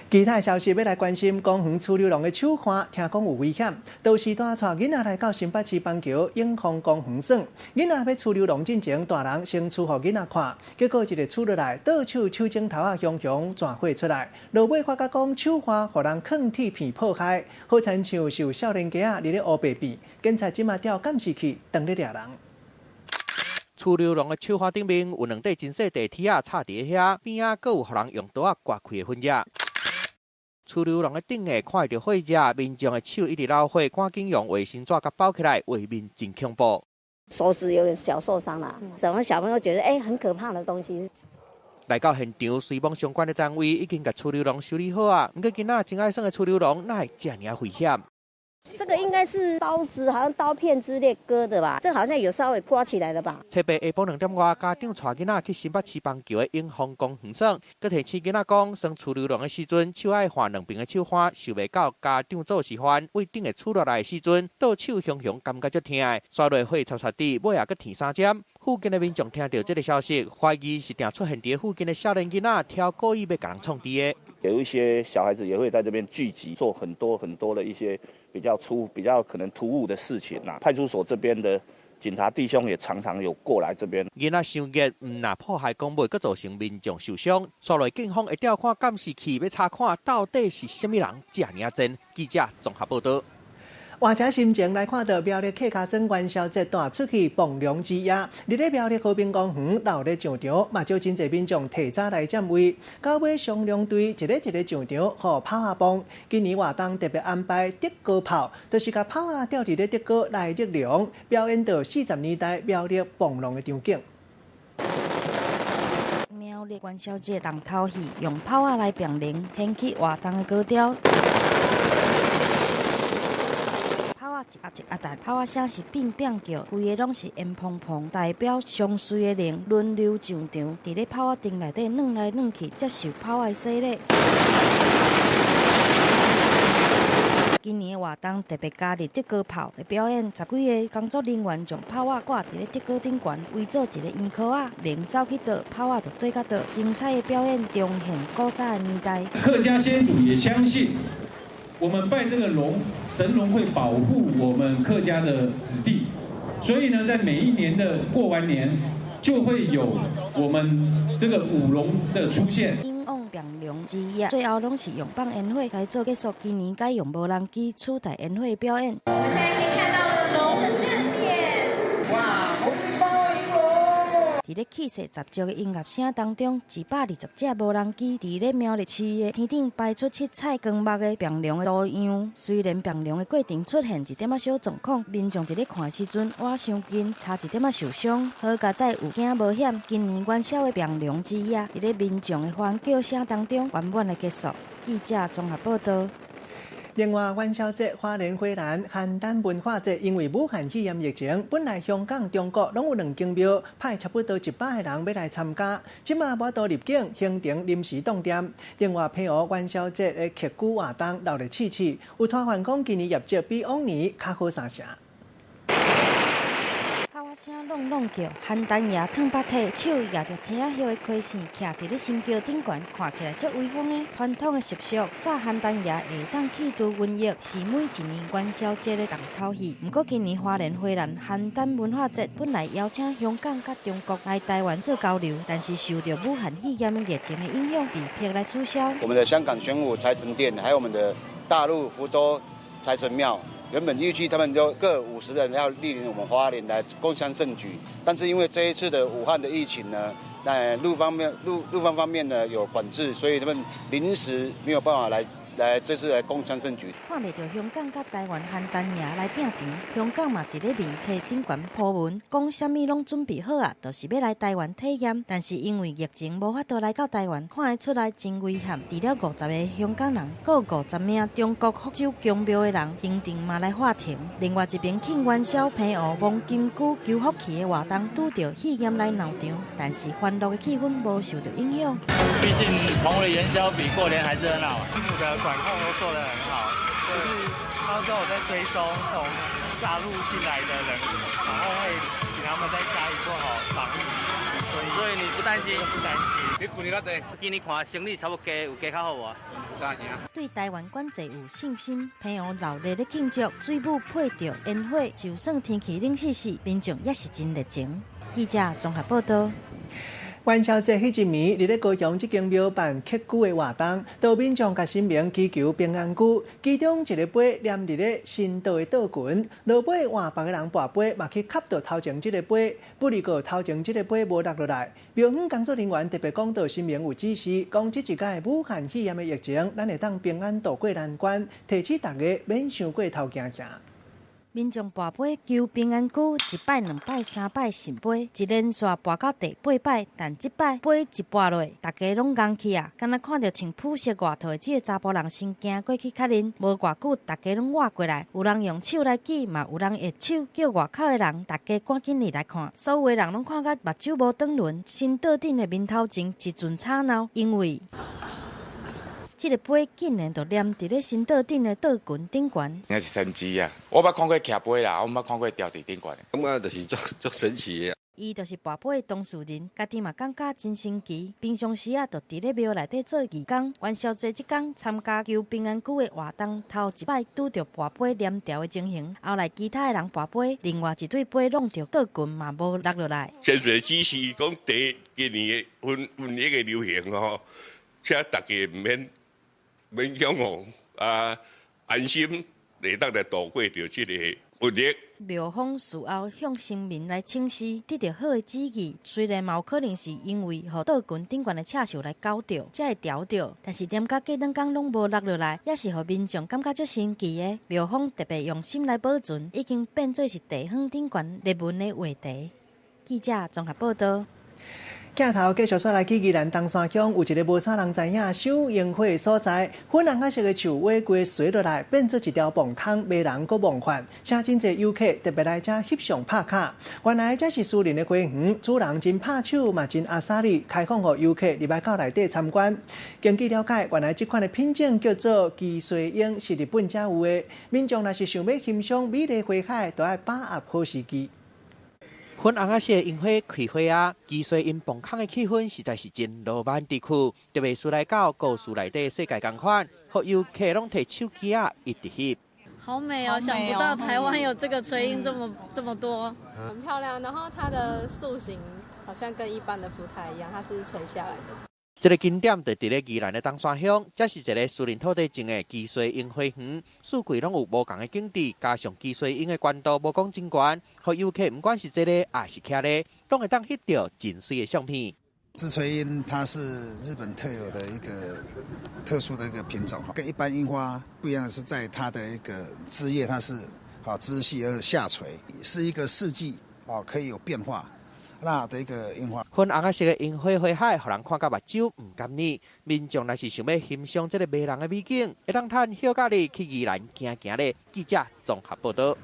其他消息欲來關心，公園儲溜廊的手環，聽講有危險。都是帶囡仔來到新北市板橋永豐公園耍，囡仔欲儲溜廊進前，大人先儲予囡仔看，結果一个儲落來，倒手手指頭仔雄雄全血出來。落尾發覺講手環予人囥鐵片破開，好親像是有少年家仔佇咧烏白變。警察這馬調監視器，當咧掠人。儲溜廊的手環頂面有兩塊真細塊鐵仔插佇遐，邊仔閣有予人用刀仔割開的痕跡。儲溜廊的頂下看著血跡，民眾的手一直流血，趕緊用衛生紙共包起來，畫面真恐怖。手指有點小受傷啦，什麼小朋友覺得很可怕的東西。來到現場，隨網相關的單位已經共儲溜廊修理好啊，毋過囡仔真愛耍的儲溜廊，哪會遮爾危險？這個應該是刀子，好像刀片之類割的吧？這好像有稍微刮起來了吧？七八下晡2點外，家長帶囡仔去新北市板橋的永豐公園耍，閣提醒囡仔講，耍儲溜廊的時陣，手愛換兩邊的手環，想袂到家長做示範，對頂下儲落來的時陣，倒手雄雄感覺足疼的，煞落血插插滴，尾仔閣挵三針。附近的民眾聽著這个消息，懷疑是定出現佇附近的少年囡仔挑故意欲共人創治的。有一些小孩子也會在這邊聚集，做很多很多的一些比較粗、比較可能突兀的事情啦。派出所這邊的警察弟兄也常常有過來這邊。囡仔傷熱，毋若破壞公物，閣造成民眾受傷。煞落警方會調看監視器，欲查看到底是啥物人遮爾仔賤。記者綜合報導。換一心情來看著苗栗客家莊元宵節帶出去蹦龍之夜，佇咧苗栗和平公園鬧熱上場，嘛招真濟民眾提早來佔位。到尾雙龍隊一个一个上場，予炮仔磅。今年活動特別安排竹篙炮，就是共炮仔吊佇咧竹篙來瀝龍，表演著40年代苗栗蹦龍的場景。苗栗元宵節重頭戲，用炮仔來變龍，掀起活動的高潮。炮仔一壓一壓彈，炮仔聲是變變叫，規个攏是煙蓬蓬。代表上媠的龍輪流上場，佇咧炮仔頂內底轉來轉去，接受炮仔的洗禮。今年的活動特別加入德高炮的表演，十幾个工作人員將炮仔掛佇咧竹篙頂懸，圍做一个圓箍仔，龍走去佗，炮仔就對到佗。精彩的表演重現古早的年代。客家先祖也相信，我們拜這個龍，神龍會保護我們客家的子弟，所以呢，在每一年的過完年，就會有我們這個舞龍的出現。變龍之夜，最後攏是用放煙火來做結束。今年改用無人機取代煙火表演。我們現在可以看到龍的正面，哇，紅包迎龍！佇咧氣勢十足的音樂聲當中，120隻無人機佇咧苗栗市的天頂排出七彩光幕的變龍的圖樣。雖然變龍的過程出現一點仔小狀況，民眾佇咧看的時陣，倚傷近，差一點仔受傷。好佳哉有驚無險，今年元宵的變龍之夜，佇咧民眾的歡叫聲當中圓滿的結束。記者綜合報道。另外，元宵節、花蓮花籃、鹹蛋文化節，因為武漢肺炎疫情，本來香港、中國攏有兩間廟派差不多100個人欲來參加，這馬無法度入境，行程臨時凍定。另外，澎湖元宵節的客居活動鬧熱刺刺，有攤販講今年業績比往年較好三成。炮仔聲挵挵叫，鹹蛋爺褪腹體，手舉著青仔葉的開線，徛佇咧神轎頂懸，看起來足威風的。傳統的習俗，炸鹹蛋爺會當去除瘟疫，是每一年元宵節的重頭戲。毋過今年花蓮花籃鹹蛋文化節本來邀請香港佮中國來台灣做交流，但是受著武漢肺炎疫情的影響，被迫來取消。我們的香港玄武財神殿，還有我們的大陸福州財神廟。原本預計他們就各50人要蒞臨我們花蓮來共襄盛舉，但是因為這一次的武漢的疫情呢，那陸方面陸陸方方面呢有管制，所以他們臨時沒有辦法來這次來共襄盛舉。看袂著香港佮台灣鹹蛋爺來拼場，香港嘛佇咧面冊頂懸鋪文，講啥物攏準備好啊，就是欲來台灣體驗。但是因為疫情無法度來到台灣，看會出來真遺憾。除了50个香港人，閣有50名中國福州宮廟的人，行程嘛來喊停。另外一邊慶元宵澎湖摸金龜求福氣的活動，拄著肺炎來鬧場，但是歡樂的氣氛無受著影響。畢竟澎湖的元宵比過年還熱鬧。政府的管控都做得很好，就是他都有在追蹤從大陸進來的人，然後會請他們在家裡做好防疫，所以你不擔心？不擔心。你去年較濟，今年看生意差不多加，有加較好無？對台灣管制有信心，澎湖鬧熱咧慶祝，水母配著煙火，就算天氣冷死死，民眾也是真熱情。記者綜合報道。元宵節彼一暝，佇咧高雄這間廟辦客居的活動，都民眾共神明祈求平安龜，其中一个杯黏佇咧神桌的桌裙，落尾換別个人跋杯，嘛去磕著頭前這个杯，不過頭前這个杯無落落來。廟方工作人員特別講到神明有指示，講這一擺武漢肺炎的疫情，咱會當平安渡過難關，提醒大家免傷過頭驚嚇。民眾跋杯求平安龜，一擺、兩擺、三擺聖杯，一連續跋到第八擺，但這擺杯一跋落，大家攏愣去啊！敢若看著穿普色外套的這个查埔人先行過去確認，無偌久，大家攏倚過來，有人用手來舉，嘛有人揮手叫外口的人，大家趕緊入來看。所有的人攏看甲目睭無轉輪，神桌頂的面頭前一陣吵鬧，因為這个杯竟然就黏佇咧神桌頂的桌裙頂懸。應該是神蹟啊！我捌看過徛杯啦，我毋捌看過牢佇頂懸。感覺就是足足神奇的。伊就是跋杯的當事人，家己嘛感覺真神奇。平常時啊，就佇咧廟內底做義工。元宵節這工參加求平安龜的活動，頭一擺拄著跋杯黏牢的情形。後來其他的人跋杯，另外一對杯弄著桌裙嘛無落落來。先說只是講第今年的瘟瘟疫的流行吼，請大家毋免勉強哦，啊，安心會當來度過著這個瘟疫。廟方事後向神明來請示，得著好的旨意。雖然嘛有可能是因為予桌裙頂懸的赤綬來攪著，才會牢著，但是踮甲過兩工攏無落落來，也是予民眾感覺足神奇的。廟方特別用心來保存，已經變做是地方頂懸熱門的話題。記者綜合報道。鏡頭繼續煞來去宜蘭東山鄉，有一个無啥人知影賞櫻花的所在，粉紅仔色的樹尾規垂落來，變做一條墓坑，迷人閣夢幻，請真濟遊客特別來遮翕相拍卡。原來這是私人的花園，主人真拍手嘛真阿莎力，開放予遊客入來到內底參觀。根據了解，原來這款的品種叫做基穗櫻，是日本才有的。民眾若是想欲欣賞美麗花海，就愛把握好時機。粉紅仔色的櫻花開花啊，基穗櫻墓坑的氣氛實在是真羅曼蒂克，特別是來到故事內底世界仝款，予遊客攏提手機仔一直翕。好美哦！想不到台灣有這個垂櫻這麼多，很漂亮。然後它的樹形好像跟一般的不太一樣，它是垂下來的。這个景點就佇咧宜蘭的東山鄉，這是一个私人土地種的基穗櫻花園，四季攏有無仝的景致，加上基穗櫻的懸度無講真懸，予遊客毋管是坐咧抑是徛咧，攏會當翕著真媠的相片。枝垂櫻它是日本特有的一個特殊的一個品種，跟一般櫻花不一樣的是，在它的一個枝葉，它是枝細而下垂，是一個四季可以有變化。那的一個櫻花，粉紅仔色的櫻花花海，予人看甲目睭毋甘膩。民眾若是想欲欣賞這个迷人的美景，會當趁休假日去宜蘭行行咧。記者綜合報導。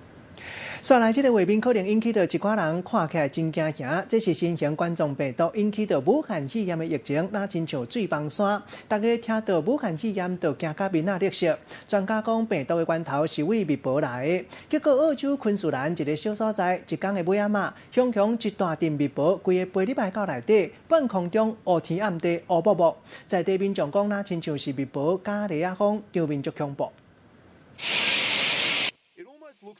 煞來這个畫面可能引起著一寡人看起來真驚嚇，這是新型冠狀病毒引起著武漢肺炎的疫情，若親像水崩山。大家聽著武漢肺炎就驚甲面仔綠色。專家講病毒的源頭是對蜜婆來的，結果澳洲昆士蘭一个小所在，一工的尾仔仔，雄雄一大陣蜜婆，規个飛入來到內底，半空中烏天暗地烏木木，在地民眾講，若親像是蜜婆加螺仔風，場面足恐怖。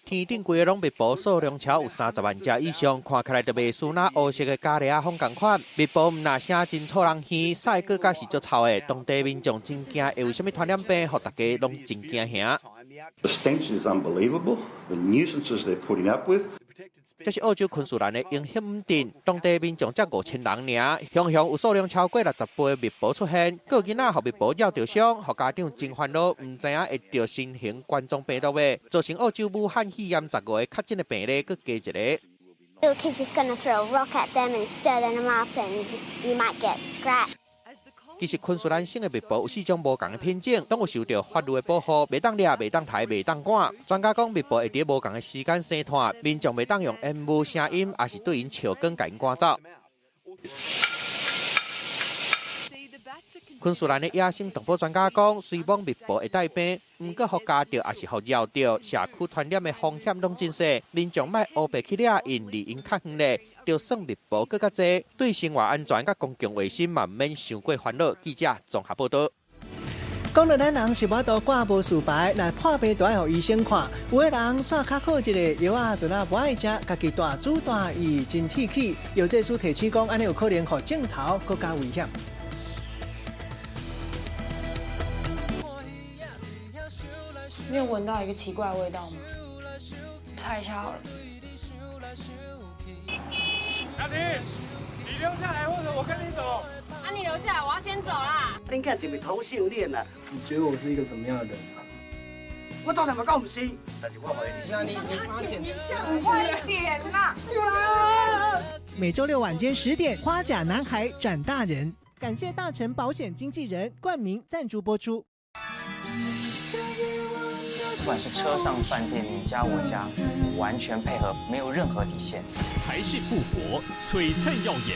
天頂規个攏蜜婆，數量超有30萬隻以上，看起來就袂輸那烏色的咖螺仔風仝款。蜜婆毋若聲真吵人耳，屎閣較是足臭的。當地民眾真驚會有啥物傳染病，予大家攏真驚嚇。 The stench is unbelievable. The nuisances they're putting up with. 這是澳洲昆士蘭的櫻翕鎮，當地民眾才5000人爾，雄雄有數量超過60倍蜜婆出現，閣有囡仔予蜜婆咬著傷，予家長真煩惱，毋知影會著新型冠狀病毒未，造成澳洲武漢肺炎15个確診的病例，閣加一个。 Little kids just gonna throw a rock at them and stir them up, and just you might get scratched. 其實昆士蘭省的蜜婆有4種無仝的品種，攏有受著法律的保護，袂當掠、袂當刣、袂當趕。專家講，蜜婆會佇無仝的時間生湠，民眾袂當用煙霧、聲音，抑是對𪜶笑管共𪜶趕走。昆士蘭的野生動物專家講，雖罔蜜婆會帶病，毋過予咬著抑是予咬著，社區傳染的風險攏真細。民眾莫烏白去掠𪜶，離𪜶較遠咧，就算蜜婆閣較濟，對生活安全佮公共衛生嘛毋免傷過煩惱。記者綜合報導。講到咱人是無法度掛無事牌，若破病就愛予醫生看。有的人煞較好一个藥仔，陣仔無愛食，家己大主大意真鐵齒。藥劑師提醒講，按呢有可能予症頭閣較危險。你有聞到一個奇怪的味道嗎？猜一下好了。阿婷，你留下來，或者我跟你走。啊，你留下來，我要先走啦。你看是不是同性戀啊？你覺得我是一個怎麼樣的人啊？我當然嘛講毋是，但是我懷疑。那你發現一下，快點啦！每週六晚間10點，《花甲男孩轉大人》，感謝大成保險經紀人冠名贊助播出。不管是車上、飯店、你家、我家，完全配合，沒有任何底線。台視復活，璀璨耀眼。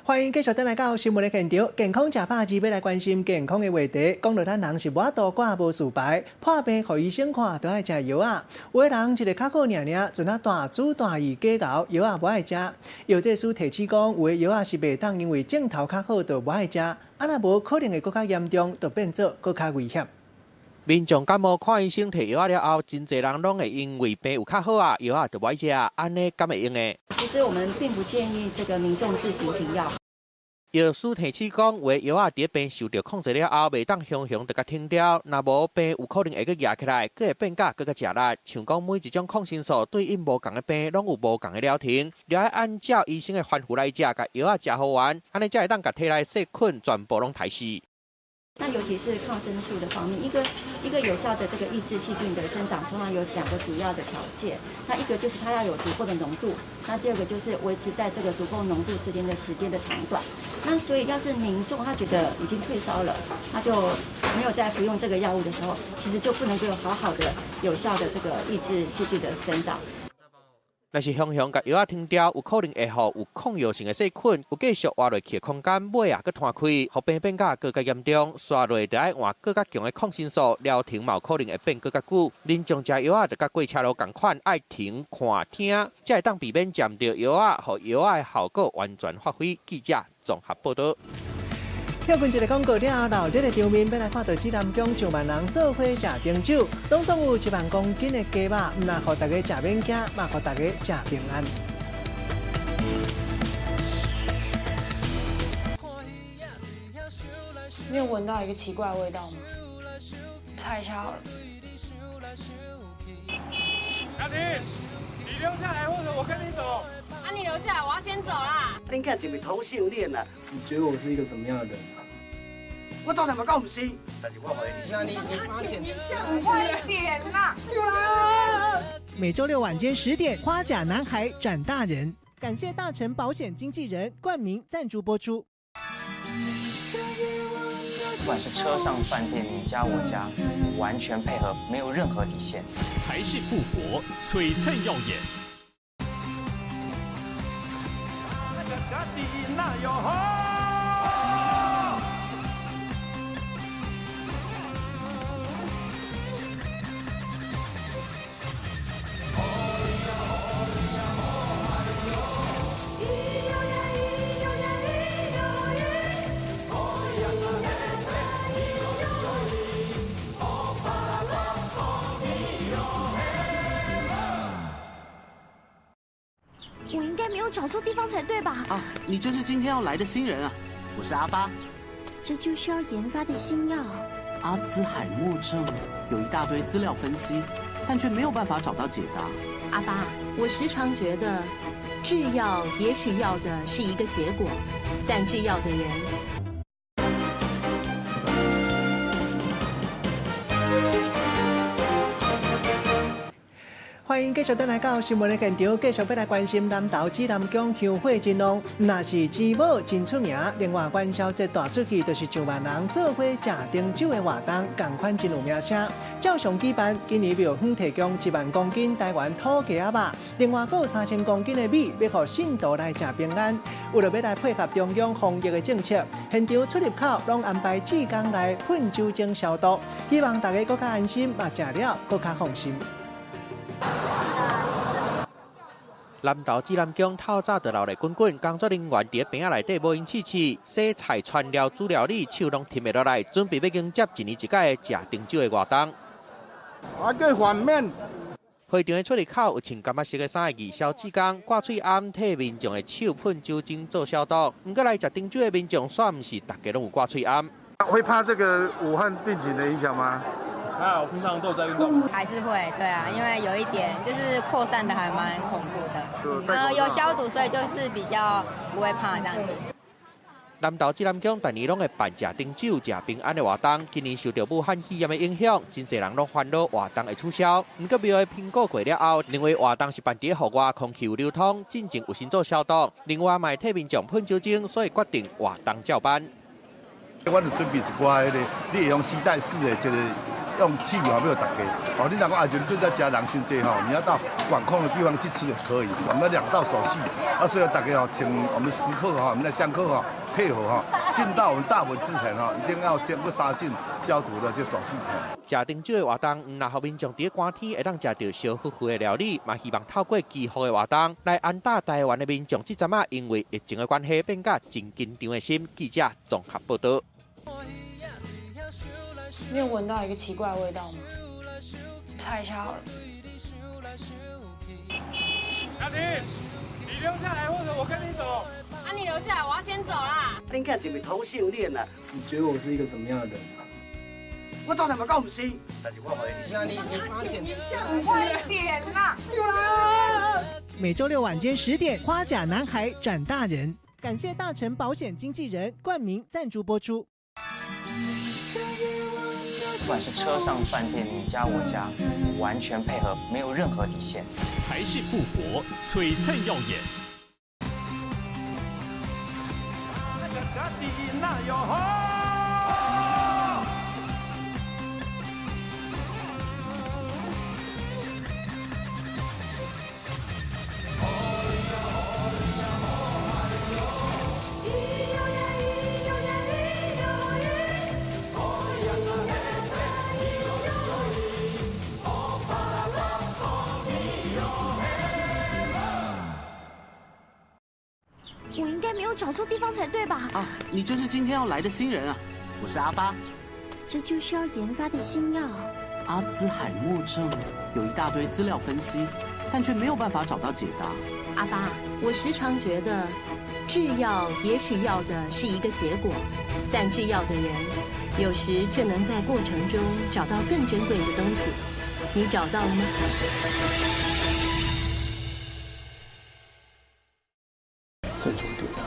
歡迎繼續轉來到新聞的現場，健康食百二欲來關心健康的話題。講到咱人是無法度掛無事牌，破病予醫生看都愛食藥仔。有的人一个較好爾爾，陣仔大主大意假𠢕藥仔無愛食。藥劑師提醒講，有的藥仔是袂當因為症頭較好就無愛食，啊若無可能會閣較嚴重，就變做閣較危險。民眾感冒看醫生提藥仔了後，真濟人攏會因為病有較好啊，藥仔就無愛食，按呢敢會用的？其實我們並不建議這個民眾自行停藥。藥師提醒講，有的藥仔佇咧病受著控制了後，袂當雄雄就共停掉，若無病有可能會閣夯起來，閣會變甲閣較食力。像講每一種抗生素對應無仝的病，攏有無仝的療程，著愛按照醫生的吩咐來食，共藥仔食好完，按呢才會當共體內細菌全部攏刣死。那尤其是抗生素的方面，一個一個有效的這個抑制細菌的生長，通常有兩個主要的條件。那一個就是它要有足夠的濃度，那第二個就是維持在這個足夠濃度之間的時間的長短。那所以要是民眾他覺得已經退燒了，他就沒有再服用這個藥物的時候，其實就不能夠好好的有效的這個抑制細菌的生長。若是雄雄共藥仔停掉，有可能會予有抗藥性的細菌有繼續活落去的空間，尾仔閣拖開，予病變甲閣較嚴重，煞落就愛換閣較強的抗生素，療程嘛有可能會變閣較久。民眾食藥仔就佮過車路仝款，愛停看聽，才會當避免食毋著藥仔，予藥仔的效果完全發揮。記者綜合報導。歇睏一个廣告了後，熱的場面欲來看到指南宮上萬人做伙食燈酒，攏總有1萬公斤的雞肉，毋但予大家食免驚，嘛予大家食平安。你有聞到一個奇怪的味道嗎？猜一下好了。阿婷，你留下來，或者我跟你走。啊，你留下來，我要先走啦。恁囝是毋是同性戀啊？你覺得我是一個怎麼樣的人啊？我當然嘛講毋是，但是我予你。那你他剪一下，快點啦！每週六晚間10點，《花甲男孩轉大人》，感謝大成保險經紀人冠名贊助播出。不管是車上飯店，你家我家，完全配合，沒有任何底線。台視復活，璀璨耀眼。我應該沒有找錯地方才對吧？啊，你就是今天要來的新人啊！我是阿發。這就是要研發的新藥。阿茲海默症有一大堆資料分析，但卻沒有辦法找到解答。阿發，我時常覺得，製藥也許要的是一個結果，但製藥的人。歡迎繼續轉來到新聞的現場，繼續欲來關心南投指南宮香火真旺，若是姊母真出名。另外元宵節大出去，就是上萬人做伙食燈酒的活動，仝款真有名聲。照常舉辦，今年廟方提供1萬公斤台灣土雞仔肉，另外閣有3000公斤的米，欲予信徒來食平安。為著欲來配合中央防疫的政策，現場出入口攏安排志工來噴酒精消毒，希望大家閣較安心，嘛食了閣較放心。南投指南宮透早就鬧熱滾滾，工作人員佇咧棚仔內底無閒試試洗菜、汆料、煮料理，手攏停袂落來，準備欲迎接一年一屆的食燈酒的活動。我叫反面。會場的出入口有穿柑仔色的衫的義消志工，掛喙罨替民眾的手噴酒精做消毒。毋過來食燈酒的民眾，煞毋是逐家攏有掛喙罨。會怕這個武漢病情的影響嗎？啊，我平常都有在運動，還是會，對啊，因為有一點就是擴散的還蠻恐怖的，有消毒，所以就是比較不會怕這樣子。南投指南宮逐年攏會辦食燈酒、食平安的活動，今年受著武漢肺炎的影響，真濟人攏煩惱活動會取消。毋過廟的評估過了後，認為活動是辦佇戶外，空氣有流通，進前有先做消毒，另外嘛會替民眾噴酒精，所以決定活動照辦。阮有準備一寡彼個，你會用攜帶式的這個用器予大家。哦，你若講啊，就你在食人傷濟吼，你要到管控的地方去吃也可以。我們兩道手續，啊，所以大家哦，請我們食客哈，我們的香客哈，配合哈，進到我們大門之前哈，一定要經過殺菌消毒的這手續。食燈酒的活動，毋但予民眾佇咧寒天會當食著燒呼呼的料理，嘛希望透過祈福的活動來安撫台灣的民眾。這陣仔因為疫情的關係，變甲真緊張的心。記者綜合報導。你有聞到一個奇怪的味道嗎？猜一下好了。阿婷，你留下來，或者我跟你走。啊，啊，你留下來，我要先走啦。恁囝是毋是同性戀啊？你覺得我是一個怎麼樣的人啊？我當然嘛講毋是，但是我予你。你你一下，快點啦！每週六晚間10點，《花甲男孩轉大人》，感謝大成保險經紀人冠名贊助播出。不管是車上飯店，你家我家，完全配合，沒有任何底線。台視復活，璀璨耀眼。我應該沒有找錯地方才對吧？啊，你就是今天要來的新人啊！我是阿發。這就是要研發的新藥。阿茲海默症有一大堆資料分析，但卻沒有辦法找到解答。阿發，我時常覺得，製藥也許要的是一個結果，但製藥的人有時卻能在過程中找到更珍貴的東西。你找到了嗎？這就對了。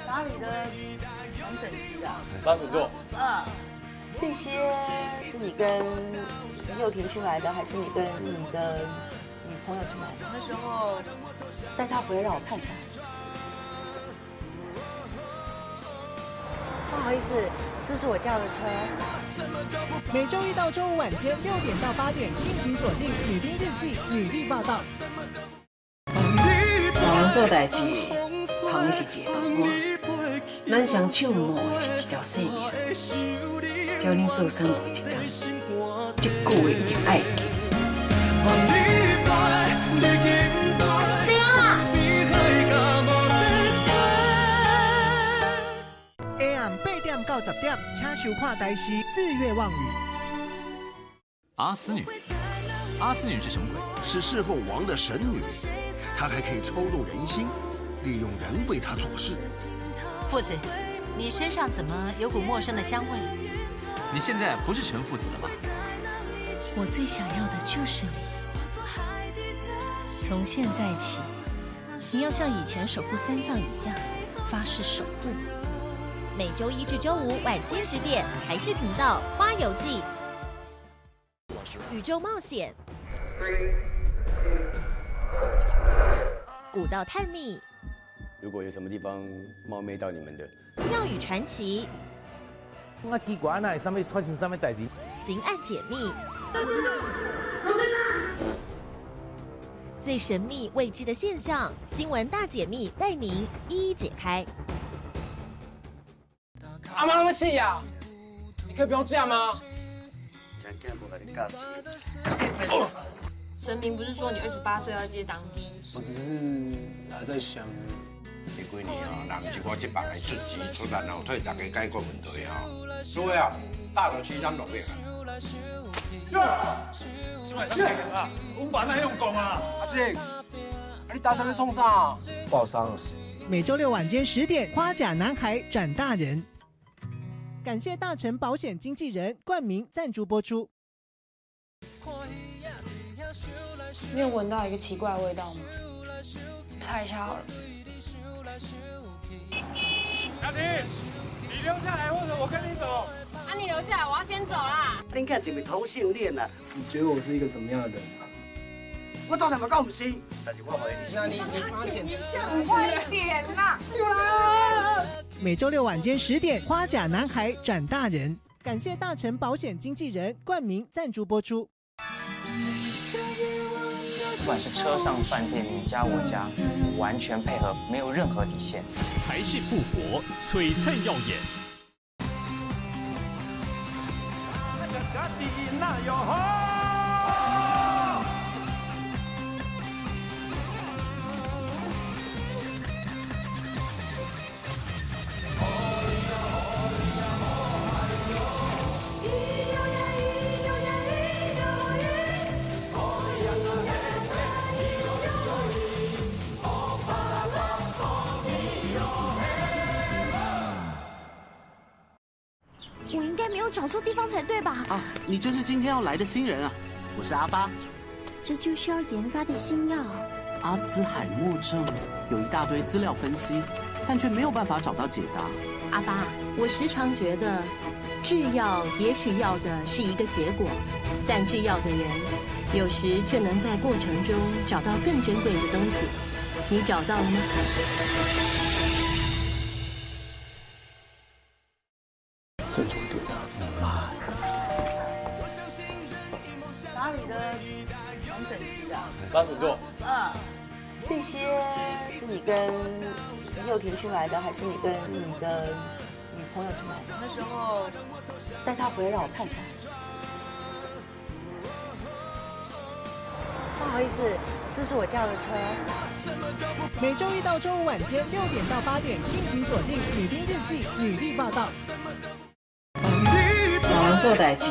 打理的很整齊的。幫請坐。嗯，這些是你跟佑廷去買的，還是你跟你的女朋友去買的？那時候帶她回來讓我看看。不好意思，這是我叫的車。每週一到週五晚間6點到8點，敬請鎖定《女兵日記》女力報道。人做代誌，捧的是一个飯碗，咱雙手冒的是一條性命。只要恁做三步一工，這句話一定愛記。死啊！AM 8點到10點，請收看台視四月望雨。阿斯女，阿斯女是什麼鬼？是侍奉王的神女，她還可以操縱人心，利用人為她做事。父子，你身上怎麼有股陌生的香味？你現在不是陳父子了嗎？我最想要的就是你。從現在起，你要像以前守護三藏一樣，發誓守護我。每週一至週五晚間10點，台視頻道《花遊記》。宇宙冒險，古道探秘。如果有什麼地方冒昧到你們的，廟宇傳奇。我奇怪，那會啥物發生啥物代誌？刑案解密，最神秘未知的現象，新聞大解密帶您一一解開。阿媽那麼細呀，你可以不用這樣嗎？神明不是說你28歲要接當機？我只是還在想。這幾年哦，若毋是我這幫的出錢出力哦，替大家解決問題哦，所以啊，大頭市咱落去啊。這擺啥情形啊？阮爸哪用講啊？阿靜，啊你打算欲創啥？報喪。每週六晚間10點，《花甲男孩轉大人》。感謝大成保險經紀人冠名贊助播出。你有聞到一個奇怪的味道嗎？猜一下好了。阿婷，你留下來，或者我跟你走。啊，你留下來，我要先走啦。恁囝是毋是同性戀啊？你覺得我是一個怎麼樣的人啊？我當然嘛講毋是，但是我予你。你一下，快點啦！每週六晚間10點，《花甲男孩轉大人》。感謝大成保險經紀人冠名贊助播出。不管是車上飯店，你家我家，完全配合，沒有任何底線。台視復活，璀璨耀眼。找错地方才对吧？啊，你就是今天要来的新人啊！我是阿发。这就是要研发的新药。阿兹海默症有一大堆资料分析，但却没有办法找到解答。阿发，我时常觉得，制药也许要的是一个结果，但制药的人有时却能在过程中找到更珍贵的东西。你找到了吗？振作点啊！打理的蛮整齐的。帮请坐。嗯，这些是你跟佑廷去买的，还是你跟你的女朋友去买的？那时候带她回来让我看看。不好意思，这是我叫的车。每周一到周五晚间6点到8点，敬请锁定《女兵日记》女力报道。别人做代志，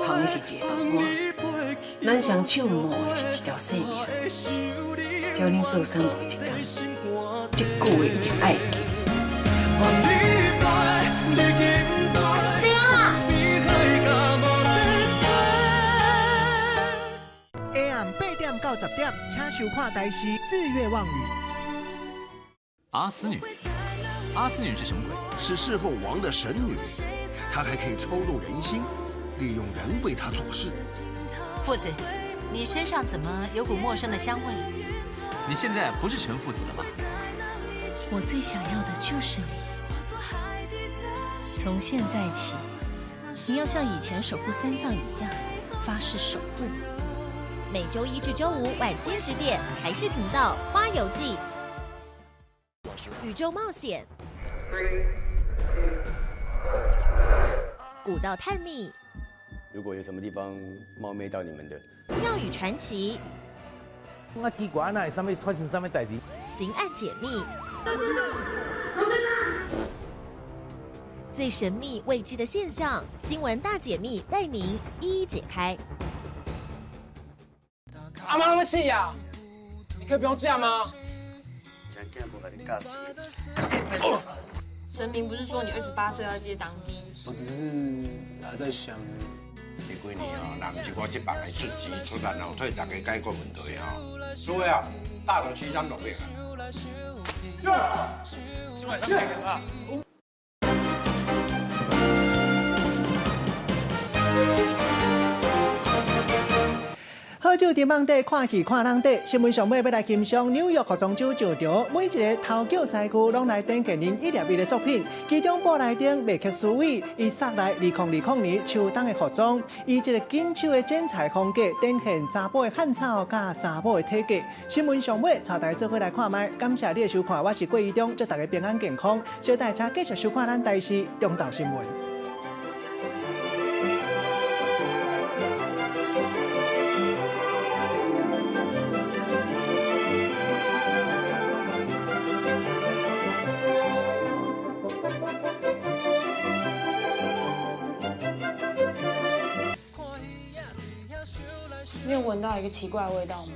捧的是一个饭碗，咱双手冒的是一条性命。只要恁做三陪一工，这句话一定爱记。AM 8点到10点，请收看台视四月望雨。阿斯女，阿斯女是什么鬼？是侍奉王的神女，她还可以操纵人心，利用人为她做事。父子，你身上怎么有股陌生的香味？你现在不是陈父子了吧？我最想要的就是你。从现在起，你要像以前守护三藏一样，发誓守护。每周一至周五晚间10点，台视频道《花游记》，宇宙冒险，古道探秘。如果有什么地方冒昧到你们的，庙宇传奇。我奇怪，那会啥物发生啥物代志？刑案解密，最神秘未知的现象，新闻大解密带您一一解开。阿妈那么细呀，你可以不用这样吗？神明不是说你28岁要接当机？我只是还在想。这几年哦，若毋是我这帮的出钱出力哦，替大家解决问题哦，所以啊，大陆市场落魄啊。这摆啥情形啊？好酒沉瓮底，看戏看人底。新闻上尾欲来欣赏纽约服装周上场，每一个头桥西区拢来展现𪜶一粒一个作品。其中布莱登麦克斯韦伊送来2020年秋冬的服装，以这个紧手的剪裁风格，展现查埔的汉草佮查某的体格。新闻上尾，带大家做伙来看觅。感谢你的收看，我是郭怡中，祝大家平安健康。小等请继续收看咱台视中昼新闻。你有闻到一个奇怪的味道吗？